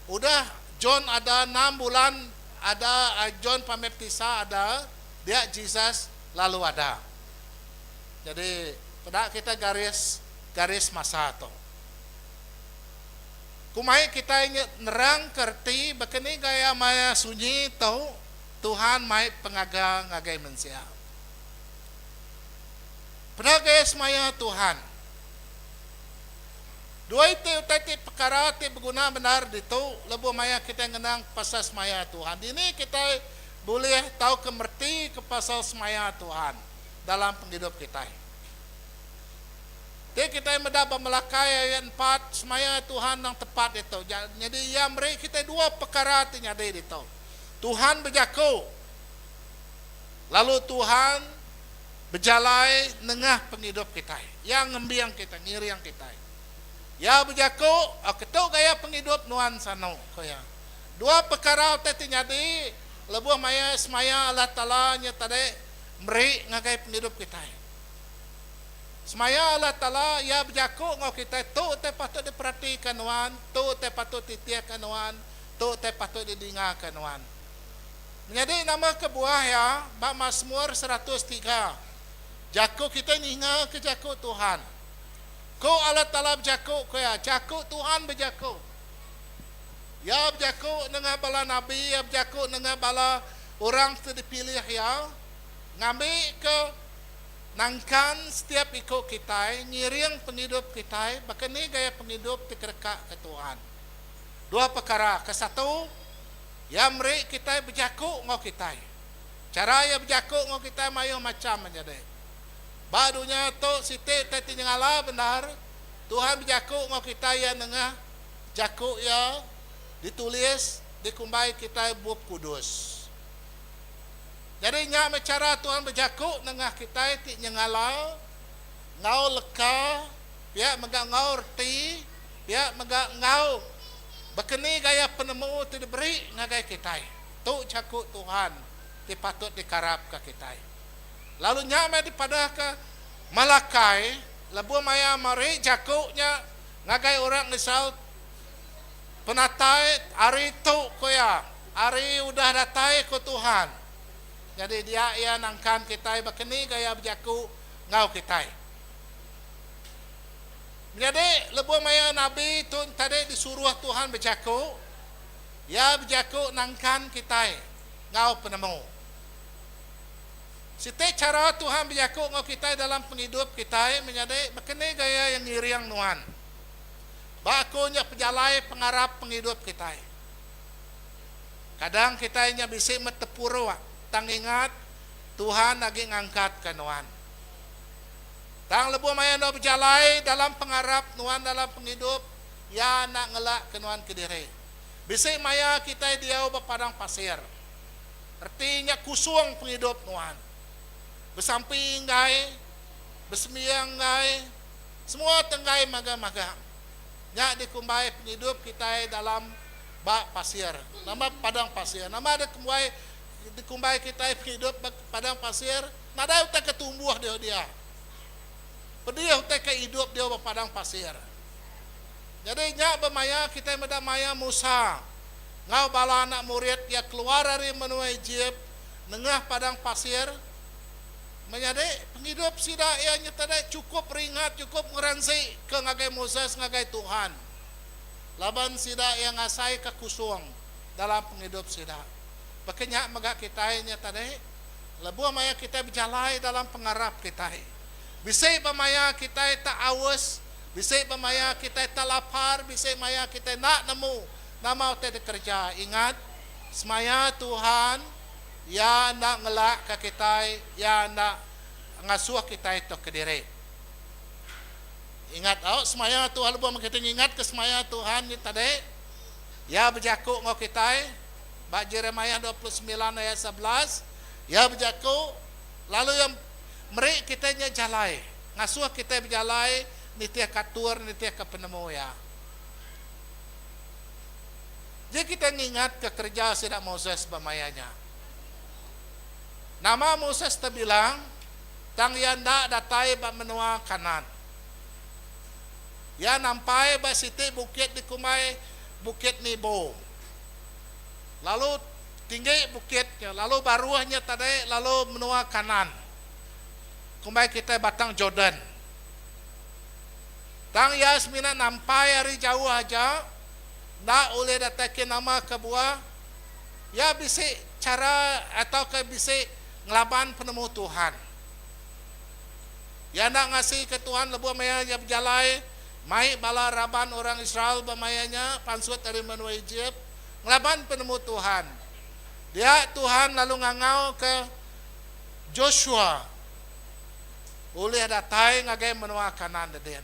udah John ada enam bulan Ada John Pemaptisa ada, dia Jesus lalu ada. Jadi peda kita garis garis masa tu. Kumai kitai nerang ke reti baka ni gaya maya sunyi tu Tuhan mai pengaga ngagai mensia. Peda gaya semaya Tuhan. Dua iti utai ti pekara ti beguna bendar ditu lebuh maya kitai ngenang pasal semaya Tuhan. Dini kitai bulih tauka meretika pasal semaya Tuhan dalam pengidup kitai. Ti kitai meda ba Melakai ayat empat, semaya Tuhan endang tepat ditu. Nyadi iya meri kitai dua pekara ti nyadi ditu. Tuhan bejaku lalu Tuhan bejalai nengah pengidup kitai. Iya ngembing kitai, ngiring kitai. Iya bejaku, Ketu gaya pengidup nuan sanu, ku iya. Dua pekara utai ti nyadi lebuh maya semaya Allah Taala nya tadi meri ngagai pengidup kitai. Semaya Allah Taala, Iya bejaku enggau kitai, Tu utai patut diperatika nuan, tu utai patut titihka nuan, tu utai patut didingaka nuan. Menyadi nama kebuah iya ba Masmur 103, Jaku kitai ningaka jaku Tuhan. Ku Allah Taala bejaku, ku iya, Jaku Tuhan bejaku. Iya bejaku nengah bala nabi, Iya bejaku nengah bala orang ti dipilih Iya, ngambika nangkan setiap iku kitai, ngiring pengidup kitai baka ni gaya pengidup ti kedekaka Tuhan. Dua pekara, kesatu, Iya meri kitai bejaku enggau kitai. Chara Iya bejaku enggau kitai mayuh macham menyadi. Ba dunya tu siti utai ti nyengala bendar, Tuhan bejaku enggau kitai Iya nengah Jaku Iya ditulis dikumbai kitai Bup Kudus. Nyadi nya meh chara Tuhan bejaku nengah kitai ti nyengala enggau leka pia mega enggau reti pia mega enggau Baka ni gaya penemu ti diberi ngagai kitai? Tu jaku Tuhan ti patut dikarapka kitai. Lalu nya meh dipadahka Malakai lebuh maya meri jaku nya ngagai orang Israel, Penatai hari tu, ku iya, hari udah datai, ku Tuhan. Nyadi dia iya nangkan kitai baka ni gaya bejaku enggau kitai. Menyadi, lebuh maya nabi tu tadi disuruh Tuhan bejaku, iya bejaku nangkan kitai enggau penemu. Siti chara Tuhan bejaku enggau kitai dalam pengidup kitai menyadi baka ni gaya iya ngiring nuan. Ba aku nya pejalai pengarap pengidup kitai. Kadang kitai nya bisi meh tepuruk tang ingat Tuhan agi ngangkatka nuan. Tang lebuh maya endur bejalai dalam pengarap nuan dalam pengidup, Iya enda ngelakka nuan kediri. Bisi maya kitai diau ba padang pasir. Reti nya kusung pengidup nuan. Besampi enggai, besembiang enggai, semua te enggai magang-magang. Nya dikumbai pengidup kitai dalam ba pasir. Nama padang pasir. Nama dikumbai dikumbai kitai pengidup ba padang pasir? Nadai utai ke tumbuh diau dia. Pedih utai ke idup diau ba padang pasir. Nyadi nya ba maya kitai meda maya Musa enggau bala anak murid iya keluar ari menua Ejip nengah padang pasir, menyadi pengidup sida iya nya tadi chukup ringat chukup ngeransi ke ngagai Moses ngagai Tuhan laban sida iya ngasaika kusung dalam pengidup sida. Baka nya mega kitai nya tadi lebuh maya kitai bejalai dalam pengarap kitai bisi ba maya kitai tak aus Bisi ba maya kitai tak lapar, bisi maya kitai enda nemu nama utai dikereja. Ingat, semaya Tuhan, Iya enda ngelakka kitai, Iya enda ngasuh kitai tu kediri. Ingat au, semaya Tuhan lebuh meh kitai ngingatka semaya Tuhan nya tadi, Iya bejaku enggau kitai ba Jeremiah 29 ayat 11, Iya bejaku lalu Iya meri kitai nya jalai. Ngasuh kitai bejalai nitihka atur nitihka penemu Iya. Ji kitai ngingatka kereja sida Moses ba maya nya. Nama Moses tebilang, tang iya enda datai ba menua Kanaan. Iya nampai ba siti bukit dikumbai Bukit Nebo. Lalu tinggi bukit nya, lalu baruh nya tadi lalu menua Kanaan. Kumbai kitai Batang Jordan. Tang iya semina nampai ari jauh aja, enda ulih datai ke nama kebuah iya bisi chara atauka bisi ngelaban penemu Tuhan. Iya enda ngasika Tuhan lebuh maya iya bejalai mai bala raban orang Israel ba maya nya pansut ari menua Ejip ngelaban penemu Tuhan. Dia Tuhan lalu ngangauka Joshua ulih datai ngagai menua Kanaan dedin.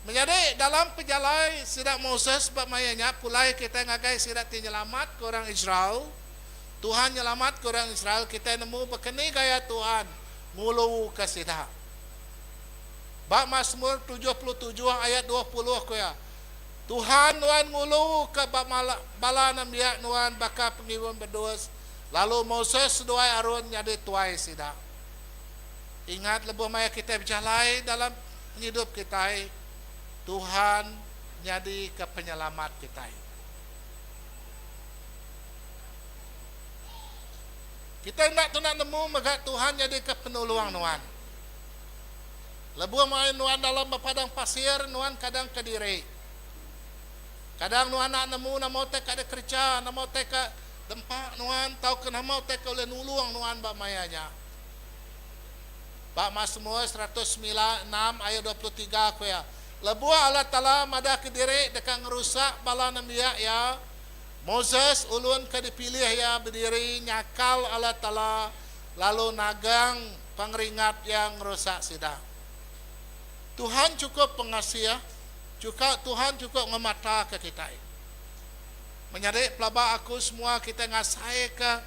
Menyadi, dalam pejalai sida Moses ba maya nya pulai kitai ngagai sida ti nyelamatka orang Israel, Tuhan nyelamatka orang Israel kitai nemu baka ni gaya Tuhan nguluka sida. Ba Masmur 77 ayat 20 ku iya, Tuhan nuan nguluka ba bala nembiak nuan baka pengibun bedus, Lalu Moses seduai Aron nyadi tuai sida. Ingat lebuh maya kitai bejalai dalam pengidup kitai, Tuhan nyadika penyelamat kitai. Kitai enda tuna nemu mega Tuhan nyadika penulung nuan. Lebuh maya nuan dalam ba padang pasir, nuan kadang kediri. Kadang nuan enda nemu nama utai ka dikereja, nama utai ka Dempa nuan tauka nama utai ke ulih nulung nuan ba maya nya. Ba Masmur 106 ayat 23 ku iya, Lebuh Allah Taala madahka diri deka ngerusak bala nembiak Iya, Moses, ulun ke dipilih Iya bediri nyakal Allah Taala lalu nagang pengeringat Iya ngerusak sida. Tuhan chukup pengasih, chuka Tuhan chukup ngemataka kitai. Menyadi pelaba aku semua kitai ngasaika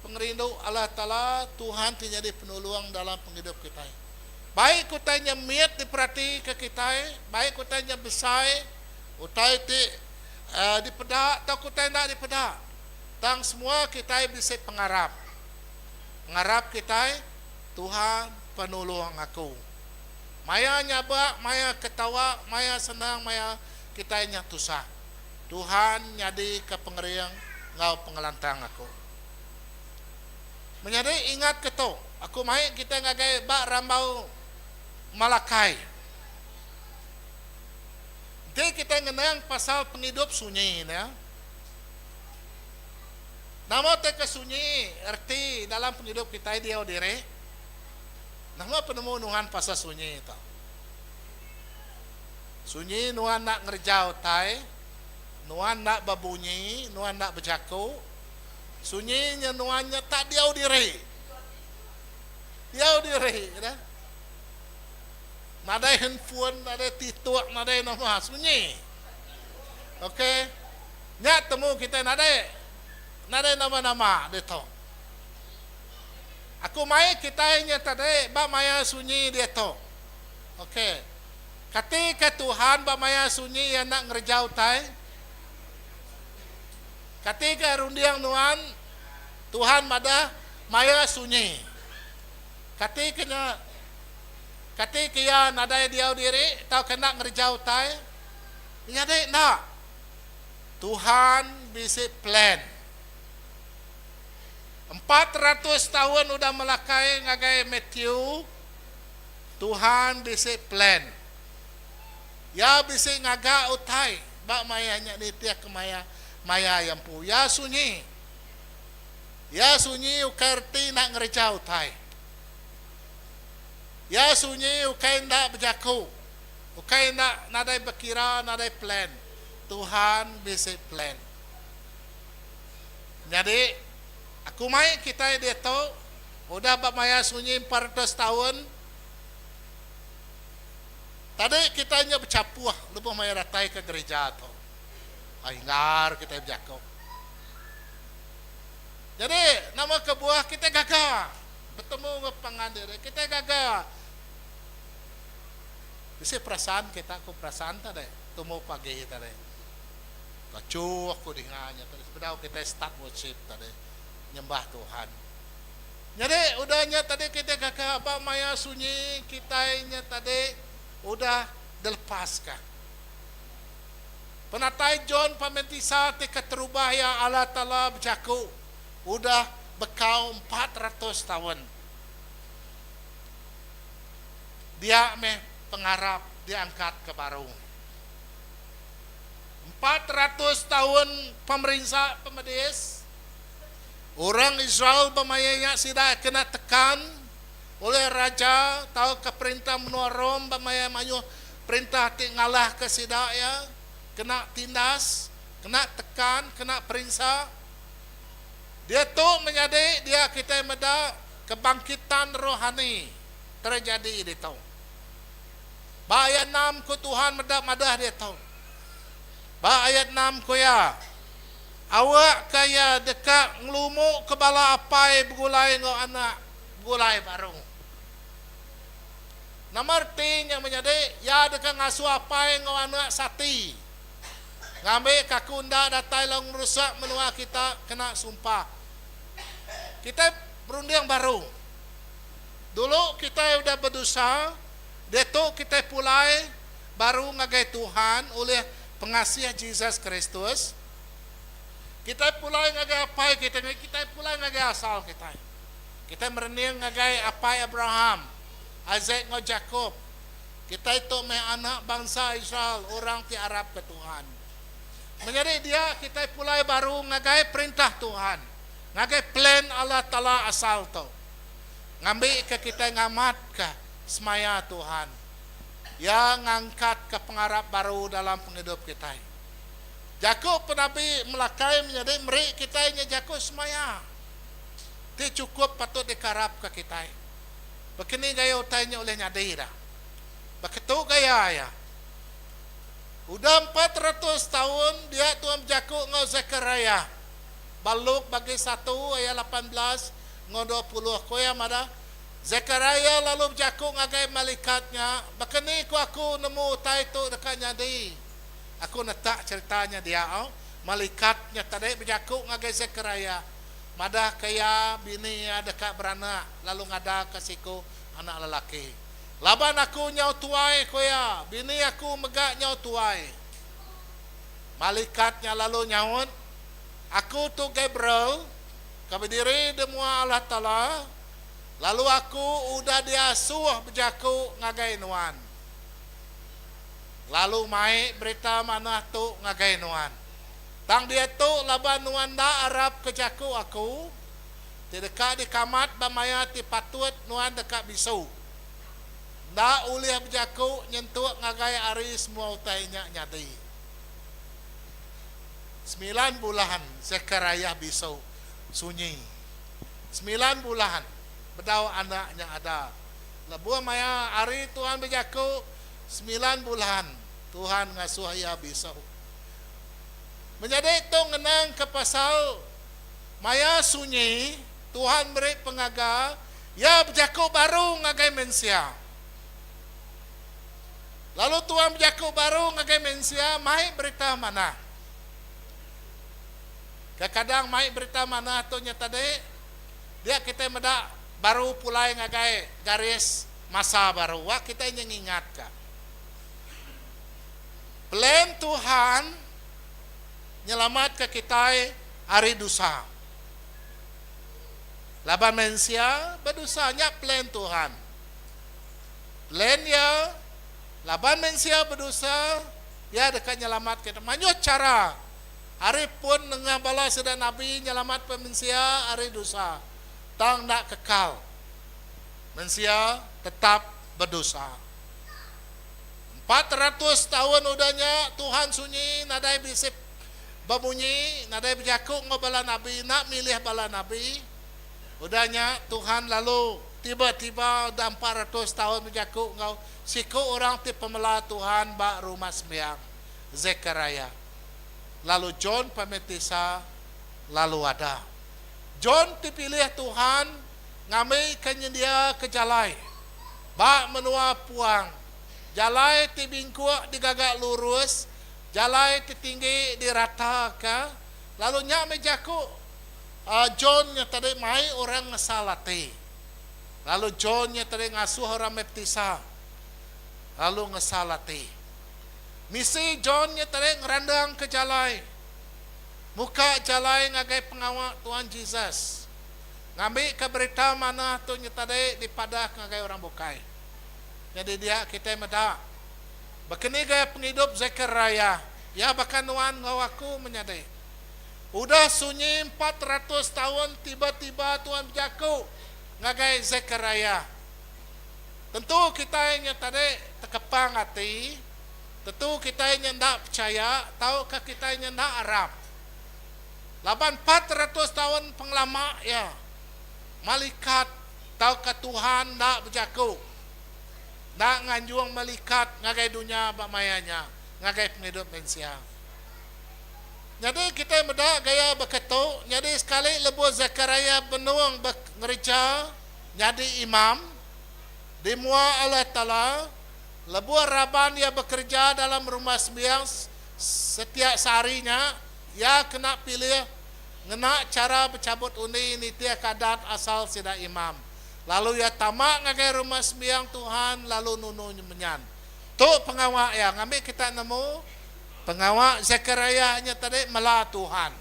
pengerindu Allah Taala Tuhan ti nyadi penulung dalam pengidup kitai. Baik utai nya mit diperatika kitai, baik utai nya besai, utai ti dipeda tauka utai enda dipeda, tang semua kitai bisi pengarap. Pengarap kitai, Tuhan penulung aku. Maya nyabak, maya ketawa, maya senang, maya kitai nya tusah. Tuhan nyadika pengering enggau pengelantang aku. Menyadi ingatka tu, aku mai kita ngagai ba rambau Malakai. Enti kita ngenang pasal pengidup sunyi ne, nama utai ke sunyi reti dalam pengidup kitai diau diri? Nama penemu nuan pasal sunyi tu? Sunyi nuan enda ngereja utai, nuan enda bebunyi, nuan enda bejaku. Sunyi nya nuan nya tak diau diri. Diau diri dah. Nadai handphone, nadai titok, nadai nama, sunyi. Ok. Nya temu kitai nadai nadai nama-nama ditu. Aku mai kitai nya tadi ba maya sunyi diatu. Ok. Kati ke Tuhan ba maya sunyi iya enda ngereja utai? Kati ke runding nuan Tuhan madah maya sunyi? Kati ke nya kati ke iya nadai diau diri tauka enda ngereja utai? Menyadi enda. Tuhan bisi plan. 400 taun udah melakai ngagai Matthew, Tuhan bisi plan. Iya bisi ngaga utai ba maya nya nitihka maya maya iya empu. Iya sunyi. Iya sunyi ukai reti enda ngereja utai. Iya sunyi ukai enda bejaku. Ukai enda nadai bekira nadai plan. Tuhan bisi plan. Nyadi, aku mai kitai diatu udah ba maya sunyi 400 taun tadi kitai nya bechapuh lebuh maya datai ke gerija tu. Ai inggar kitai bejaku. Nyadi, nama kebuah kitai gaga betemu enggau pangan diri? Kitai gaga. Bisi perasaan kita ku perasaan tadi tumu pagi tadi. Tachu aku dinga nya tadi sebedau kitai start worship tadi nyembah Tuhan. Nyadi udah nya tadi kitai gaga ba maya sunyi kitai nya tadi udah dilepaska. Penatai John Pemantisa ti keterubah iya Allah Taala bejaku udah bekau 400 taun. Dia meh pengarap diangkatka baru. 400 taun pemerinsa pemedis, orang Israel ba maya nya sida kena tekan ulih raja tauka perintah menua Rome ba maya mayuh perintah ti ngalahka sida iya, kena tindas, kena tekan, kena perinsa. Diatu menyadi dia kitai meda kebangkitan rohani terjadi ditu. Ba ayat enam ku Tuhan meda madah diatu. Ba ayat enam ku iya, Awakka iya deka ngelumuka bala apai begulai enggau anak begulai baru. Nama reti nya menyadi iya deka ngasuh apai enggau anak sati ngambika aku enda datai lalu ngerusak menua kita kena sumpah. Kitai berunding baru. Dulu kitai udah bedosa, diatu kitai pulai baru ngagai Tuhan ulih pengasih Jesus Kristus. Kitai pulai ngagai Apai kitai, kitai pulai ngagai asal kitai. Kitai merening ngagai Apai Abraham, Isaac enggau Jakop. Kitai tu meh anak bansa Israel, orang ti arapka Tuhan. Menyadi dia kitai pulai baru ngagai perintah Tuhan, ngagai plan Allah Taala asal tu. Ngambika kitai ngamatka semaya Tuhan, Iya ngangkatka pengarap baru dalam pengidup kitai. Jaku penabi Melakai menyadi meri kitai nya jaku semaya ti chukup patut dikarapka kitai. Baka ni gaya utai nya ulih nyadi dah? Baka tu gaya iya. Udah 400 taun dia Tuhan bejaku enggau Sekariah ba Luke bagi satu ayat 18 enggau 20. Ku iya madah, Sekariah lalu bejaku ngagai malikat nya, Baka ni ku aku nemu utai tu deka nyadi? Aku netak cherita nya dia. Malikat nya tadi bejaku ngagai Sekariah, madahka iya bini iya deka beranak lalu ngadaka siku anak lelaki. Laban aku nyau tuai, ku iya, bini aku mega nyau tuai. Malikat nya lalu nyaut, Aku tu Gabriel, ke bediri di mua Allah Taala, lalu aku udah diasuh bejaku ngagai nuan, lalu mai berita manah tu ngagai nuan. Tang diatu laban nuan enda arapka jaku aku, ti deka dikamat ba maya ti patut nuan deka bisu. Enda ulih bejaku nyentuk ngagai hari semua utai nya nyadi. Semilan bulan Sekariah bisu sunyi. Semilan bulan bedau anak nya ada. Lebuh maya hari Tuhan bejaku, semilan bulan Tuhan ngasuh iya bisu. Menyadi tu ngenang ke pasal maya sunyi Tuhan meri pengaga iya bejaku baru ngagai mensia. Lalu Tuhan bejaku baru ngagai mensia mai berita manah. Kekadang mai berita manah tu nya tadi dia kitai meda baru pulai ngagai garis masa baru. Wak kitai nya ngingatka. Plan Tuhan nyelamatka kitai ari dosa. Laban mensia bedosa nya plan Tuhan. Plan Iya laban mensia bedosa, Iya deka nyelamatka kitai. Mayuh chara ari pun nengah bala sida nabi nyelamatka mensia ari dosa, tang enda kekal. Mensia tetap bedosa. 400 taun udah nya, Tuhan sunyi nadai bisi bemunyi, nadai bejaku enggau bala nabi, enda milih bala nabi. Udah nya, Tuhan lalu tiba-tiba udah 400 taun bejaku enggau siku orang ti pemela Tuhan ba Rumah Sembiang, Zekariah. Lalu John Pemaptisa lalu ada. John ti pilih Tuhan ngambika nyendiaka jalai. Ba menua puang, jalai ti bingkuk digaga lurus, jalai ti tinggi dirataka, lalu nya meh jaku John nya tadi mai orang ngesal ati. Lalu John nya tadi ngasuh orang baptisa lalu ngesal ati. Misi John nya tadi ngerandangka jalai, muka jalai ngagai pengawa Tuhan Jesus. Ngambika berita manah tu nya tadi dipadah ngagai orang bukai. Nyadi dia kitai meda baka ni gaya pengidup Zekariah. Iya baka nuan enggau aku menyadi. Udah sunyi 400 taun tiba-tiba Tuhan bejaku ngagai Zekariah. Tentu kitai nya tadi tekepang ati, tentu kitai nya enda pechaya tauka kitai nya enda arap. Laban 400 taun pengelama iya, malikat tauka Tuhan enda bejaku, enda nganjung malikat ngagai dunya ba maya nya, ngagai pengidup mensia. Nyadi kitai meda gaya baka tu, nyadi sekali lebuh Zekariah benung ngereja nyadi imam di mua Allah Taala, lebuh raban iya bekereja dalam Rumah Sembiang setiap sehari nya, Iya kena pilih ngena chara bechabut undi nitihka adat asal sida imam. Lalu iya tama ngagai Rumah Sembiang Tuhan lalu nunu menyan. Tu pengawa iya ngambi kita nemu, pengawa Zekariah nya tadi mela Tuhan.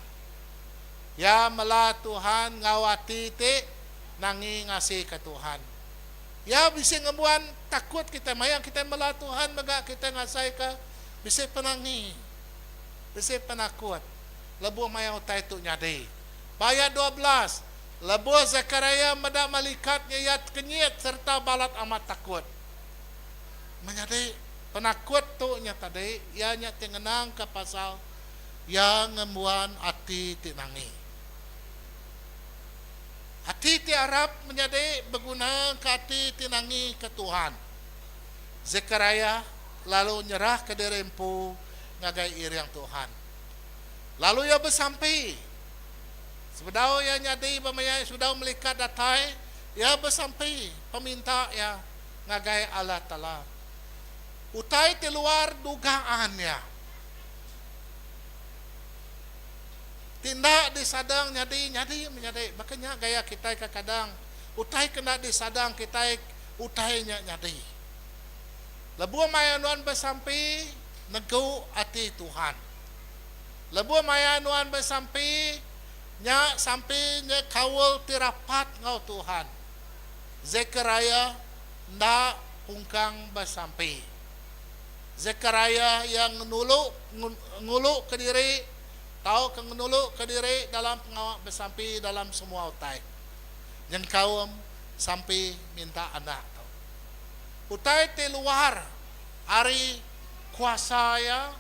Iya mela Tuhan enggau ati ti nangi ngasika Tuhan. Iya bisi ngembuan takut kitai maya kitai mela Tuhan mega kitai ngasaika bisi penangi. Bisi penakut lebuh maya utai tu nyadi. Ba ayat 12, lebuh Sekariah meda malikat nya iya tekenyit sereta balat amat takut. Menyadi, penakut tu nya tadi iya nya ti ngenangka pasal iya ngembuan ati ti nangi. Ati ti arap menyadi begunaka ati ti nangika Tuhan. Sekariah lalu nyerahka diri empu ngagai iring Tuhan. Lalu iya besampi. Sebedau iya nyadi ba maya sebedau melikat datai, iya besampi peminta iya ngagai Allah Taala. Utai ti luar dugaan iya. Ti enda disadang nyadi, nyadi menyadi. Baka nya gaya kitai kekadang. Utai ke enda disadang kitai, utai nya nyadi. Lebuh maya nuan besampi, negu ati Tuhan. Lebuh maya nuan besampi, nya sampi nya kaul ti rapat enggau Tuhan. Zekariah enda pungkang besampi. Zekariah iya ngenulu nguluka diri tauka ngenuluka diri dalam pengawa besampi dalam semua utai, nyengkaum sampi minta anak tu. Utai ti luar ari kuasa iya,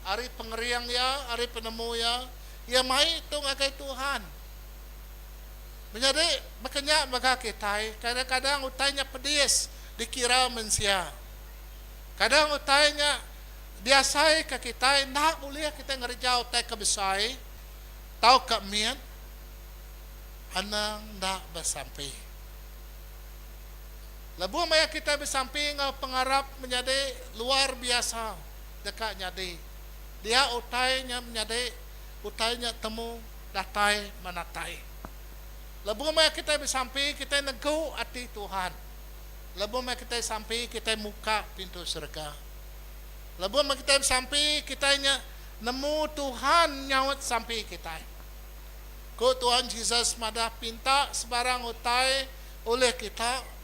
ari pengering iya, ari penemu iya, iya mai tu ngagai Tuhan. Menyadi baka nya mega kitai, kadang-kadang utai nya pedis dikira mensia. Kadang utai nya diasaika kitai enda ulih kitai ngereja utai ke besai tauka mit, anang enda besampi. Lebuh maya kitai besampi enggau pengarap menyadi luar biasa deka nyadi. Dia utai nya menyadi utai nya temu datai menatai. Lebuh maya kitai besampi kitai negu ati Tuhan. Lebuh maya kitai sampi kitai muka pintu serega. Lebuh maya kitai besampi kitai nya nemu Tuhan nyaut sampi kitai. Ku Tuhan Jesus madah pinta sebarang utai ulih kita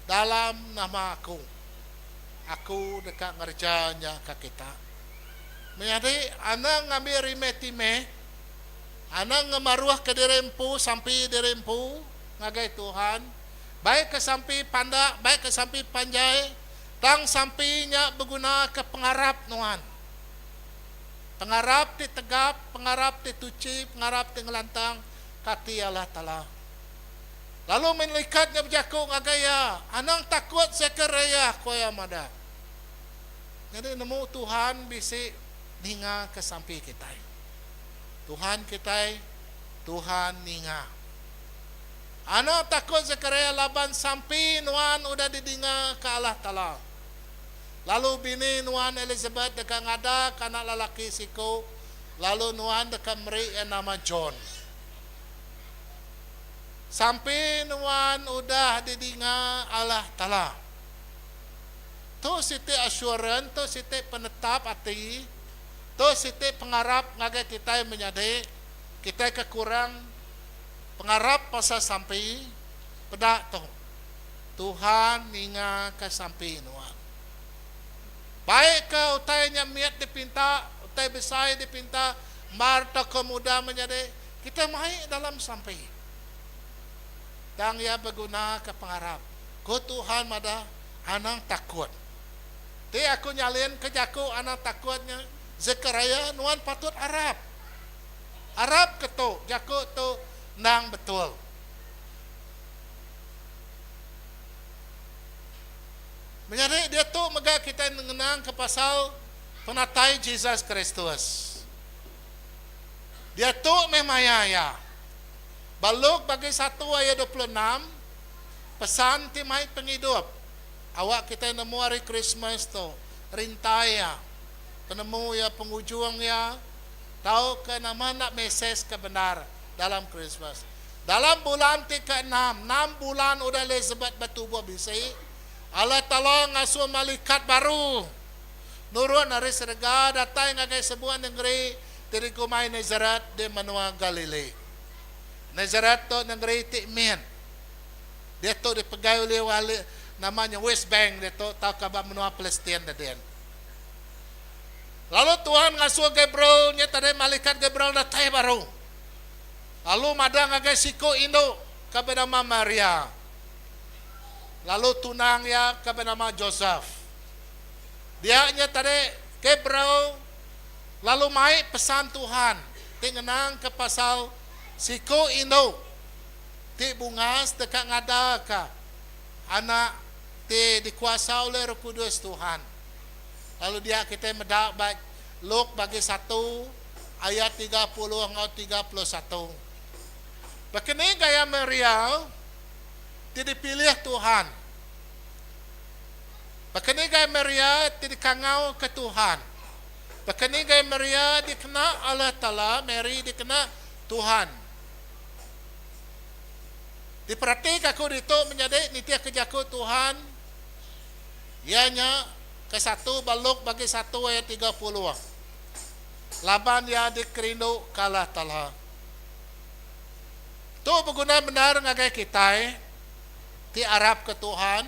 dalam nama Aku. Aku deka ngereja nya ka kita. Menyadi, anang ngambi rimeh-timeh, anang ngemaruhka diri empu sampi diri empu ngagai Tuhan, baik ke sampi pandak, baik ke sampi panjai, tang sampi nya begunaka pengarap nuan. Pengarap ti tegap, pengarap ti tuchi, pengarap ti ngelantang ka ati Allah Taala. Lalu melikat nya bejaku ngagai iya, Anang takut Sekariah, ku iya madah. Nyadi nemu Tuhan bisi ningaka sampi kitai. Tuhan kitai, Tuhan ninga. Anang takut Sekariah laban sampi nuan udah didingaka Allah Taala. Lalu bini nuan Elisabet deka ngadaka anak lelaki siku, lalu nuan deka meri iya nama John. Sampi nuan udah didinga Allah Taala. Tu siti assurance, tu siti penetap ati, tu siti pengarap ngagai kitai menyadi kitai ke kurang pengarap pasal sampi, peda tu. Tuhan ningaka sampi nuan. Baikka utai nya mit dipinta, utai besai dipinta, mar tauka mudah menyadi, Kitai mai dalam sampi. Tang iya begunaka pengarap. Ku Tuhan madah, Anang takut. Ti aku nyalinka jaku anang takut nya, Zekariah, nuan patut arap. Arap ke tu, jaku tu endang betul. Menyadi diatu mega kitai ngenangka pasal penatai Jesus Kristus. Diatu meh maya iya. Ba Luke bagi satu ayat 26, pesan ti mai pengidup awak kitai nemu hari Krismas tu rintai iya, penemu iya pengujung iya tauka nama enda mesej ke bendar dalam Krismas. Dalam bulan ti keenam, enam bulan udah Elizabeth betubuh bisi, Allah Taala ngasuh malikat baru nurun ari serega datai ngagai sebuah nengeri ti dikumbai Nazaret di menua Galili. Nazaret tu nengeri ti mit. Diatu dipegai ulih wali nama nya West Bank diatu tauka ba menua Palestin dedin. Lalu Tuhan ngasuh Gabriel nya tadi malikat Gabriel datai baru. Lalu madah ngagai siku indu ke benama Maria. Lalu tunang iya ke benama Joseph. Dia nya tadi Gabriel lalu mai pesan Tuhan ti ngenangka pasal siku indu ti bungas deka ngadaka anak ti dikuasa ulih Roh Kudus Tuhan. Lalu dia kitai meda ba Luke bagi satu ayat 30 enggau 31. Baka ni gaya Maria ti dipilih Tuhan? Baka ni gaya Maria ti dikangauka Tuhan? Baka ni gaya Maria dikena Allah Taala, Mary dikena Tuhan? Diperatika aku ditu menyadi nitihka jaku Tuhan, iya nya kesatu ba Luke bagi satu ayat 30. Laban iya dikerinduka Allah Taala. Tu beguna bendar ngagai kitai ti arapka Tuhan.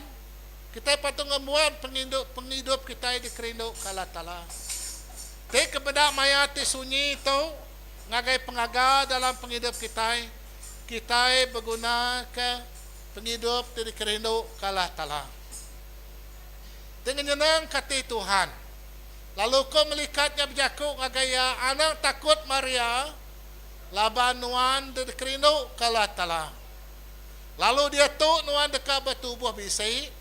Kitai patut ngembuan pengindu pengidup kitai dikerinduka Allah Taala. Ti kebeda maya ti sunyi tu ngagai pengaga dalam pengidup kitai, kitai begunaka pengidup ti dikerinduka Allah Taala. Ti ngenyenangka ati Tuhan. Lalu ku melikat nya bejaku ngagai iya, Anang takut, Maria, laban nuan dikerinduka Allah Taala. Lalu diatu nuan deka betubuh bisi,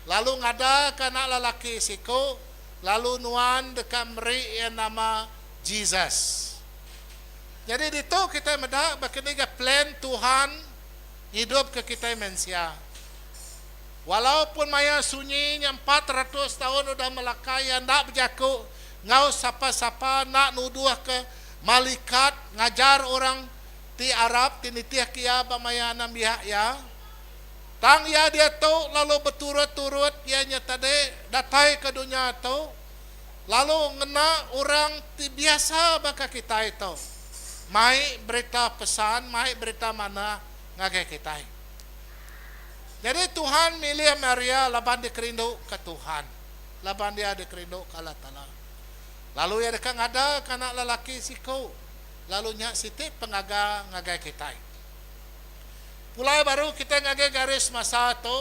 lalu ngadaka anak lelaki siku, lalu nuan deka meri iya nama Jesus. Nyadi ditu kitai meda baka ni ga plan Tuhan ngidupka kitai mensia. Walaupun maya sunyi nya 400 taun udah melaka iya enda bejaku enggau sapa-sapa enda nuduhka malikat ngajar orang ti arap ti nitihka iya ba maya anembiak iya. Tang iya diatu lalu beturut-turut iya nya tadi datai ke dunya tu lalu ngena orang ti biasa baka kitai tu mai berita pesan mai berita manah ngagai kitai. Nyadi Tuhan milih Maria laban dikerinduka Tuhan, laban iya dikerinduka Allah Taala. Lalu iya deka ngadaka anak lelaki siku, lalu nya siti pengaga ngagai kitai. Pulai baru kitai ngagai garis masa tu,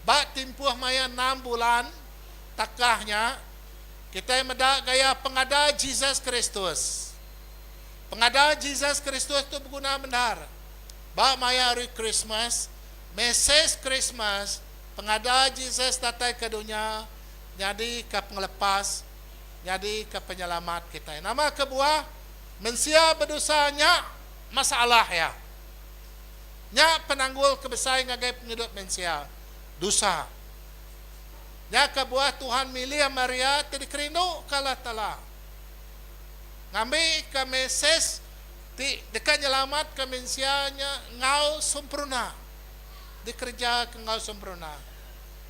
ba timpuh maya enam bulan takah nya, kitai meda gaya pengada Jesus Kristus. Pengada Jesus Kristus tu beguna bendar. Ba maya Hari Krismas, mesej Krismas, pengada Jesus datai ke dunya nyadika pengelepas, nyadika penyelamat kitai. Nama kebuah mensia bedosa nya masalah iya? Nya penanggul ke besai ngagai pengidup mensia, dosa. Nya kebuah Tuhan milih Maria ti dikerinduka Allah Taala ngambika mesej ti deka nyelamatka mensia nya enggau sempurna, dikerejaka enggau sempurna.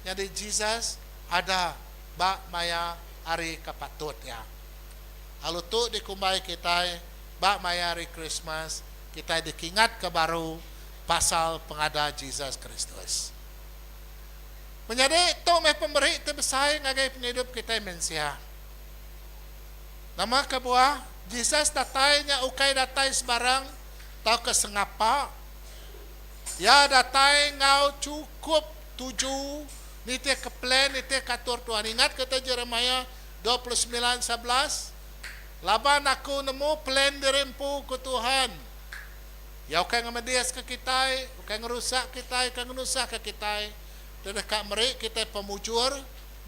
Nyadi Jesus ada ba maya hari ke patut iya. Lalu tu dikumbai kitai ba maya hari Krismas kitai dikingatka baru pasal pengada Jesus Kristus. Menyadi, tu meh pemeri ti besai ngagai pengidup kitai mensia. Nama kebuah Jesus datai nya ukai datai sebarang tauka sengapa? Iya datai enggau chukup tuju nitihka plan, nitihka atur Tuhan. Ingat kata Jeremiah 29 11? Laban aku nemu plan diri empu, ku Tuhan. Iya ukai ngemediska kitai, ukai ngerusak kitai, ukai ngenusahka kitai, tang deka meri kitai pemujur,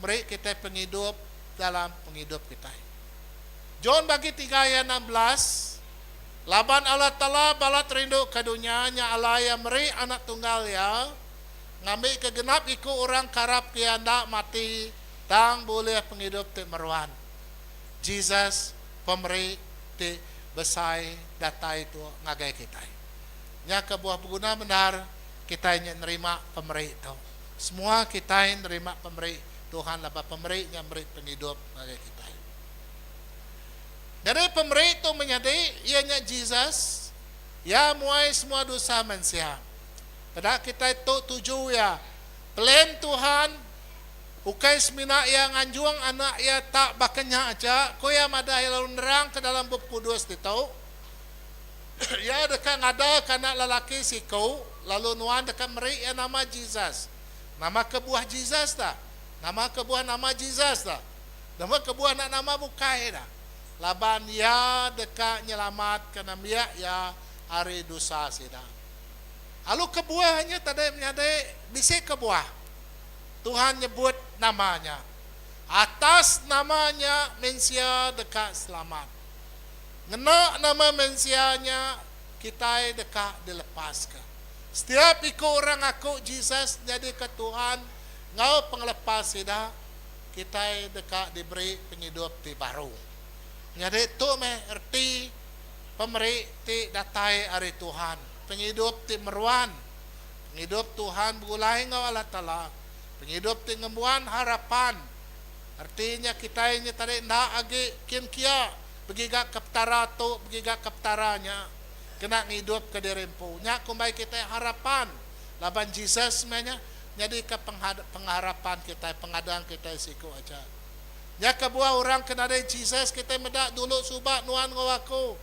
meri kitai pengidup dalam pengidup kitai. John bagi tiga ayat 16, Laban Allah Taala balat rinduka dunya, nya alai Iya meri Anak Tunggal Iya, ngambika genap iku orang ke arapka Iya enda mati, tang bulih pengidup ti meruan. Jesus pemeri ti besai datai tu ngagai kitai. Nya kebuah beguna bendar kitai nya nerima pemeri tu. Semua kitai nerima pemeri Tuhan laban pemeri nya meri pengidup ngagai kitai. Nyadi pemeri tu menyadi iya nya Jesus, iya muai semua dosa mensia. Peda kitai tu tuju iya. Plan Tuhan Ukai semina iya nganjung anak iya tak baka nya aja, ku iya madah iya lalu nerangka dalam Bup Kudus ditu, Iya deka ngadaka anak lelaki siku, lalu nuan deka meri iya nama Jesus. Nama kebuah Jesus dah? Nama kebuah nama Jesus dah? Nama kebuah enda nama bukai dah? Laban iya deka nyelamatka nembiak iya ari dosa sida. Lalu kebuah nya tadi menyadi bisi kebuah. Tuhan nyebut nama nya. Atas nama nya mensia deka selamat. Ngena nama mensia nya kitai deka dilepaska. Setiap iku orang ngaku Jesus nyadika Tuhan enggau pengelepas sida, kitai deka diberi pengidup ti baru. Nyadi tu meh reti pemeri ti datai ari Tuhan, pengidup ti meruan. Pengidup Tuhan begulai enggau Allah Taala, pengidup ti ngembuan harapan. Reti nya kitai nya tadi enda agi kin kia begiga ke petara tu begiga ke petara nya kena ngidupka diri empu. Nya kumbai kitai harapan laban Jesus meh nya nyadika pengharapan kitai, pengadang kitai siku aja. Nya kebuah orang ke nadai Jesus kitai meda dulu suba nuan enggau aku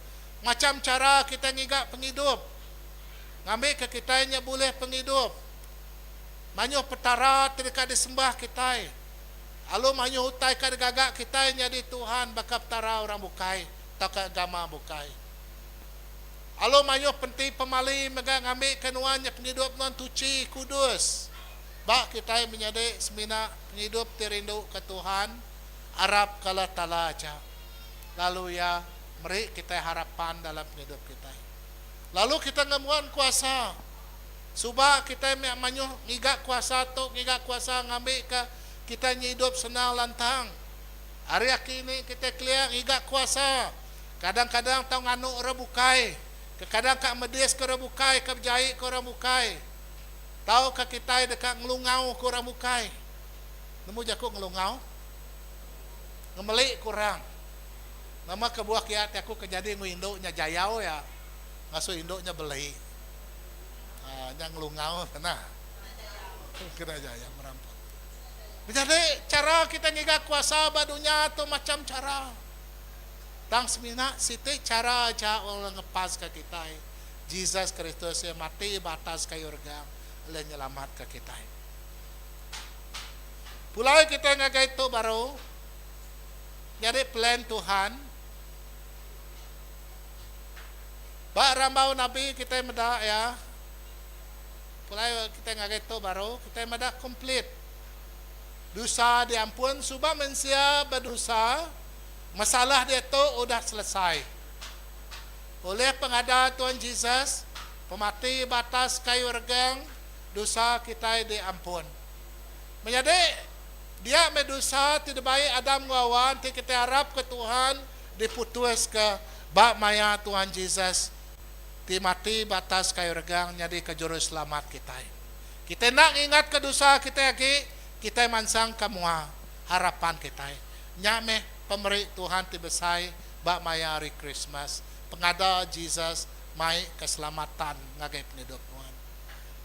macham chara kitai ngiga pengidup. Ngambika kitai nya bulih pengidup. Mayuh petara ti deka disembah kitai, lalu mayuh utai ka digaga kitai nyadi tuhan baka petara orang bukai tauka agama bukai. Lalu mayuh penti pemali mega ngambika nuan nya pengidup nuan tuchi, kudus. Ba kitai menyadi semina pengidup ti rinduka Tuhan. Arap ke Allah Taala aja. Lalu Iya meri kitai harapan dalam pengidup kitai. Lalu kita ngembuan kuasa. Suba kitai meh mayuh ngiga kuasa tu, ngiga kuasa ngambika kitai ngidup senang lantang. Ari aki ini kitai kelia ngiga kuasa. Kadang-kadang tau nganu orang bukai, kekadang ka medis ke orang bukai, ka bejai ke orang bukai. Tauka kitai deka ngelungau ke orang bukai. Nemu jaku ngelungau? Ngemeli ke orang. Nama kebuah kiya ti aku ke jadi enggau indu nya jayau iya ngasuh indu nya beli. Haa nya ngelungau kena. Kena jayau merampok. Menyadi chara kitai ngiga kuasa ba dunya tu macham chara. Tang semina siti chara aja orang ngepaska kitai, Jesus Kristus iya mati ba atas kayu regang ulih nyelamatka kitai. Pulai kitai ngagai tu baru nyadi plan Tuhan. Ba rambau nabi kitai meda iya, pulai kitai ngagai tu baru kitai meda complete dosa diampun suba mensia bedosa. Masalah diatu udah selesai. Ulih pengada Tuan Jesus, pemati ba atas kayu regang, dosa kitai diampun. Menyadi, dia meh dosa ti dibai Adam enggau Hawa enti kitai arapka Tuhan diputuska ba maya Tuhan Jesus ti mati ba atas kayu regang nyadika Juruselamat kitai. Kitai enda ngingatka dosa kitai agi, kitai mansangka mua harapan kitai. Nya meh pemeri Tuhan ti besai ba maya Hari Krismas, pengada Jesus mai keselamatan ngagai pengidup nuan.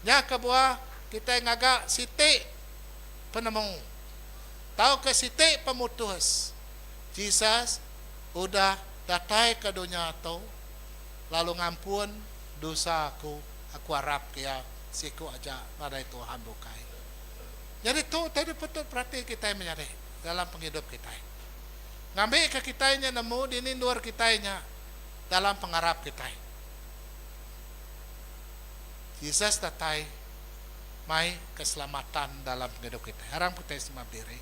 Nya kebuah kitai ngaga siti penemu tauka siti pemutus, Jesus udah datai ke dunya tu lalu ngampun dosa aku, aku arapka iya siku aja nadai Tuhan bukai. Nyadi tu utai dipetut perati kitai menyadi dalam pengidup kitai. Ngambika kitai nya nemu dini endur kitai nya dalam pengarap kitai. Jesus datai mai keselamatan dalam pengidup kitai. Aram kitai semua bediri.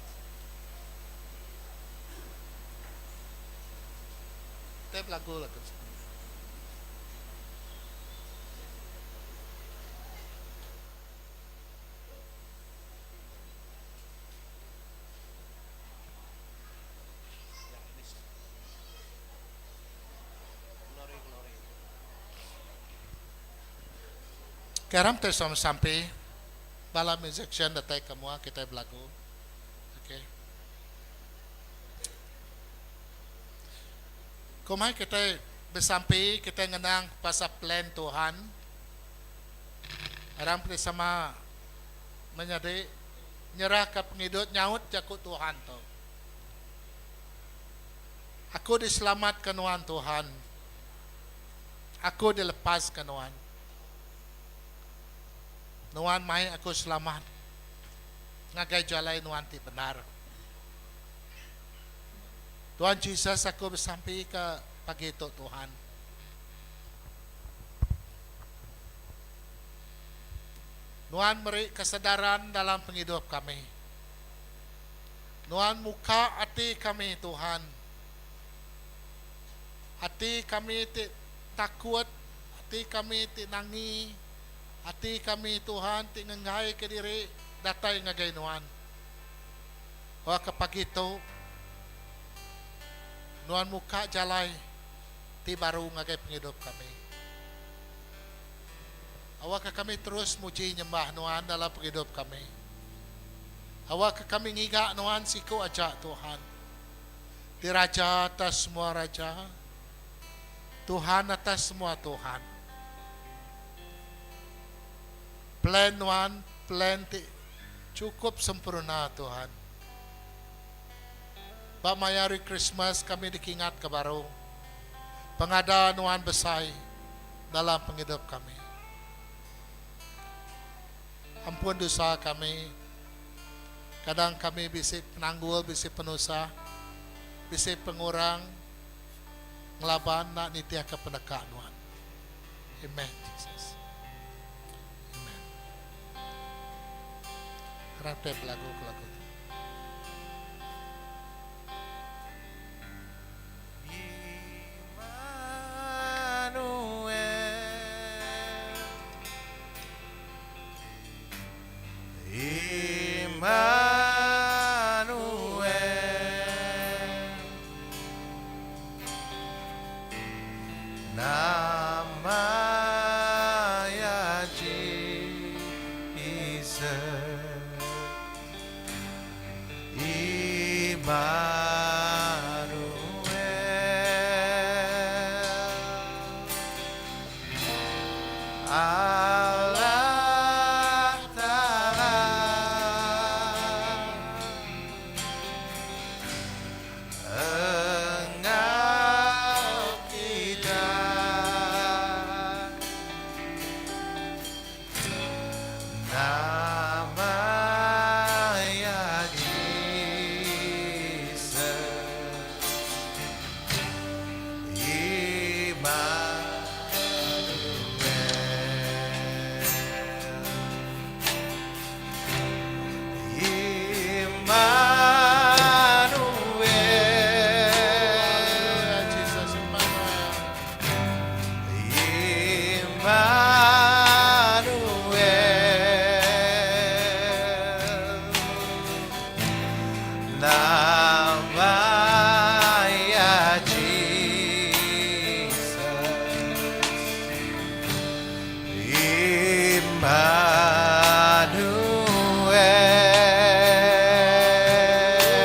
Kitai belagu lagu tu. Karam te sama sampi bala musician datai ke mua kitai belagu. Okey. Kumai kitai besampi kitai ngenang pasal plan Tuhan. Aram kitai sama menyadi nyerahka pengidup nyaut jaku Tuhan tu. Aku diselamatka nuan Tuhan. Aku dilepaska nuan. Nuan mai aku selamat ngagai jalai nuan ti bendar. Tuhan Jesus aku besampi ke pagi tu Tuhan. Nuan meri kesedaran dalam pengidup kami. Nuan muka ati kami, Tuhan. Ati kami ti takut, ati kami ti nangi, ati kami, Tuhan, ti ngenggaika diri datai ngagai Nuan. Waka pagi tu, Nuan muka jalai ti baru ngagai pengidup kami. Awakka kami terus muji nyembah Nuan dalam pengidup kami. Awakka kami ngiga Nuan siku aja, Tuhan, ti Raja atas semua raja, Tuhan atas semua tuhan. Plan Nuan plan ti chukup sempurna, Tuhan. Ba maya Hari Krismas kami dikingatka baru pengada Nuan besai dalam pengidup kami. Ampun dosa kami. Kadang kami bisi penanggul, bisi penusah, bisi pengurang ngelaban enda nitihka peneka Nuan. Amen Jesus. Amen. Harap belagu ke lagu tu. Nama ya Jesus Immanuel Allah Taala Enggau kita. Nama Iya Jesus Immanuel. Immanuel. Jesus Emmanuel. Immanuel. Nama ya Jesus.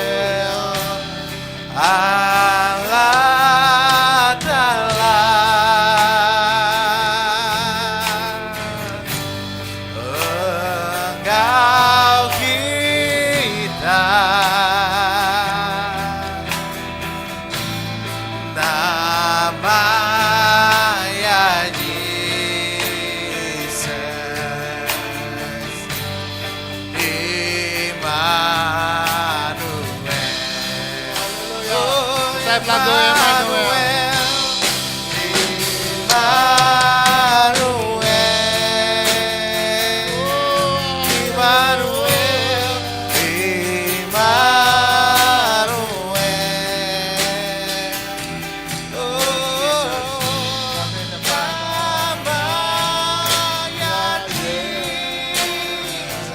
Immanuel Allah Taala Enggau kita Nama ya Jesus Immanuel. Oh, Saya belagu Emmanuel. Immanuel. Immanuel. Immanuel. Oh, nama ya Jesus.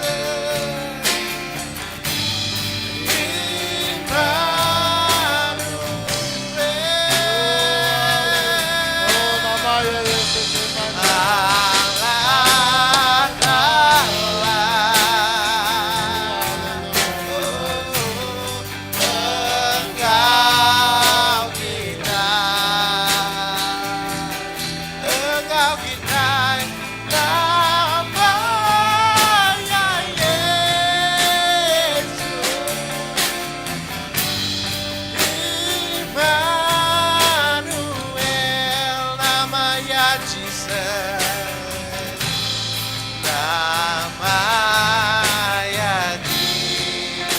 Immanuel. Oh, nama ya Yesus Emmanuel. Allah Taala. Engkau kita, Engkau kita, nama ya Yesus. Immanuel, nama ya Jesus. Nama ya Jesus.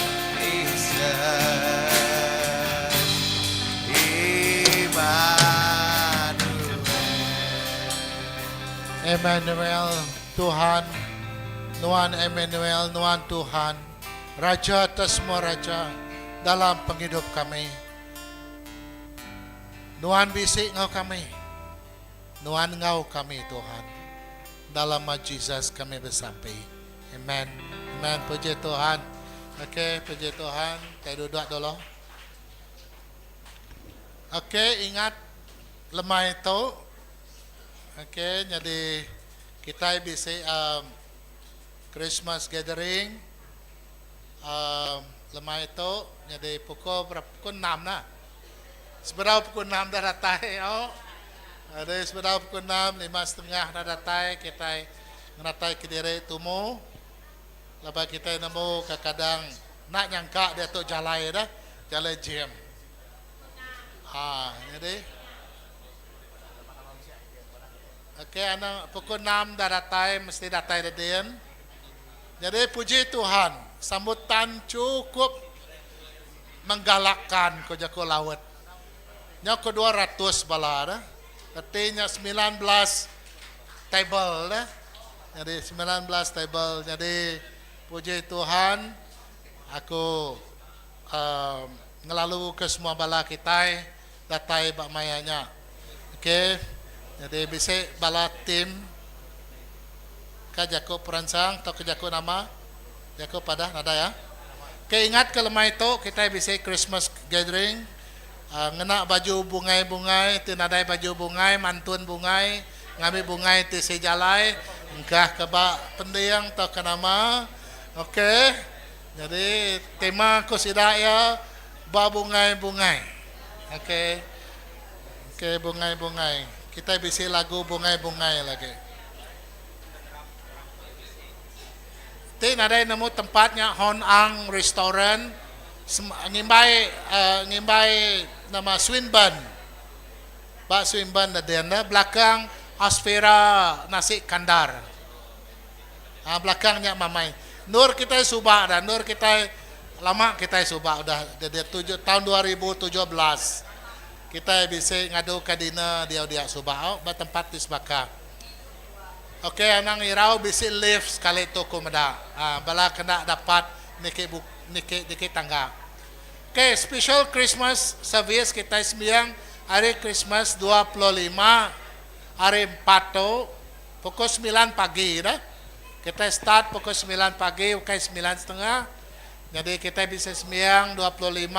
Immanuel. Emmanuel Tuhan Nuan Emmanuel Nuan Tuhan Raja atas semua raja dalam penghidup kami Nuan bisi ngau kami Nuan ngau kami Tuhan dalam nama Jesus kami besampi Amen Amen puji Tuhan Okey puji Tuhan kita duduk dulu Okey ingat lemai tu Okey nyadi kitai bisi um, Christmas gathering um, lemai tu nyadi pukul berapa pukul 6 nah. Sebedau pukul 6 dah datai oh. Ada sebedau pukul 6, 5 setengah dah datai kitai ngenatai ke diri tumu. Lepas kita nemu kadang nak nyangka dia tu jalai dah, jalai jam. Ha, jadi Okey, anak pukul 6 dah datai, mesti datai dah Jadi puji Tuhan, sambutan cukup menggalakkan ko jako laut. Nya ke 200 bala dah. Artinya 19 table dah. Jadi 19 table. Jadi puji Tuhan aku ngelalu ke semua bala kita datai bak mayanya. Okey. Jadi bisa bala tim ke jako perancang atau ke jako nama? Jaku padah nadai ah. Ke ingat ke lemai tu kitai bisi Christmas gathering ngena baju bungai-bungai ti nadai baju bungai mantun bungai ngambi bungai ti si jalai engkah ke ba pending tauka nama ok nyadi tema ku sida iya ba bungai-bungai ok ok bungai-bungai kitai bisi lagu bungai-bungai lagi. Ti nadai nemu tempat nya Hon Ang Restaurant ngimbai ngimbai nama Swinburne ba Swinburne da din da belakang Asfera Nasi Kandar ha belakang nya mamai endur kitai suba da endur kitai lama kitai suba udah jadi tujuh taun 2017 kitai bisi ngadu ka dinner diau dia suba au ba tempat ti sebaka. Ok anang irau bisi lift sekali tu ku meda bala kena dapat niki niki niki tangga. Ok special Christmas service kitai sembiang hari Christmas 25 hari empat tu pukul semilan pagi dah. Kitai start pukul semilan pagi ukai semilan setengah nyadi kitai bisi sembiang 25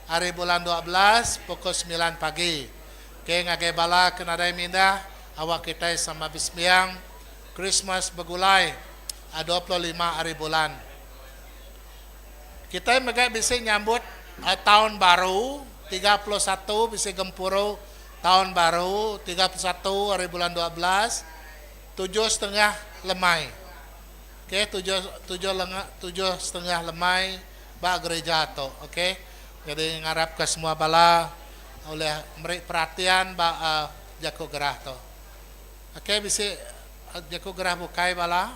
hari bulan 12 pukul semilan pagi. Ok ngagai bala ke nadai mindah Awak kitai sama besembiang Krismas begulai 25 ari bulan. Kitai mega bisi nyambut taun baru 31 bisi gempuru taun baru 31 ari bulan 12 tujuh setengah lemai. Ok tujuh tujuh lenga tujuh setengah lemai ba gereja tu. Ok jadi ngarapka semua bala ulih meri perhatian ba jaku gerah tu. Ok bisi jaku gerah bukai bala.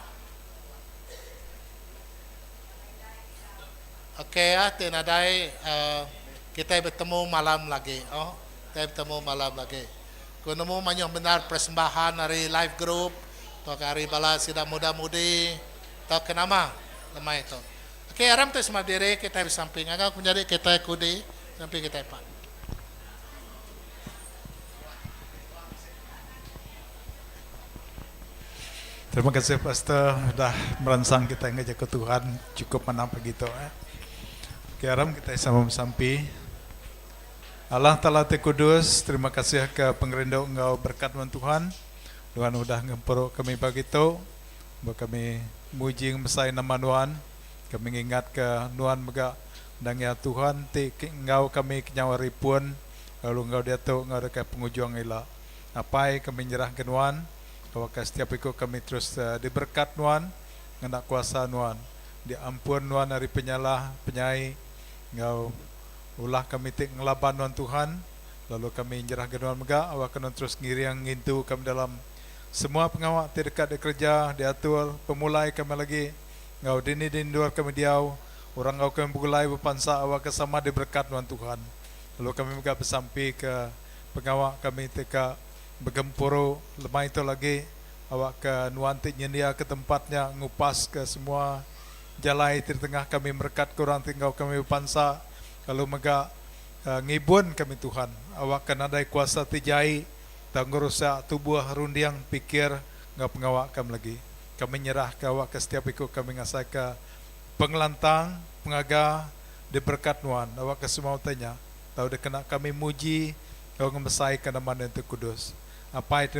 Ok ah ti nadai kitai betemu malam lagi oh kitai betemu malam lagi. Ku nemu mayuh bendar persembahan ari life group tauka ari bala sida muda mudi tauka nama lemai tu. Ok aram ti semua diri kitai besampi ngagau ku menyadi kitai kudi sampi kitai pak. Terima kasih pastor udah meransang kitai enggau jaku Tuhan cukup manah pagi tu eh. Okey aram kitai sama besampi. Allah Taala ti kudus, terima kasih ke pengerindu enggau berkat nuan Tuhan. Nuan udah ngempuru kami pagi tu. Ba kami muji ngemesai nama nuan. Kami ngingat ke nuan mega endang iya Tuhan ti enggau kami kenyau hari pun lalu enggau diatu enggau deka pengujung ila. Apai kami nyerahka nuan, awakka setiap iku kami terus diberekat nuan ngena kuasa nuan. Diampun nuan ari penyalah, penyai enggau ulah kami ti ngelaban nuan Tuhan, lalu kami nyerahka nuan mega awakka nuan terus ngiring ngintu kami dalam semua pengawa ti deka dikereja, diatur, pemulai kami lagi enggau dini-dini endur kami diau, orang enggau kami begulai bepansa awakka sama diberekat nuan Tuhan. Lalu kami mega besampika pengawa kami ti ka begempuru lemai tu lagi awakka nuan ti nyendiaka tempat nya ngupaska semua jalai ti ditengah kami merekatka orang ti enggau kami bepansa lalu mega ngibun kami Tuhan awakka nadai kuasa ti jai tau ngerusak tubuh runding pikir enggau pengawa kami lagi. Kami nyerahka awakka setiap iku kami ngasaika pengelantang, pengaga diberekat nuan awakka semua utai nya tau dikena kami muji enggau ngemesaika nama Nuan ti kudus. Apai terima.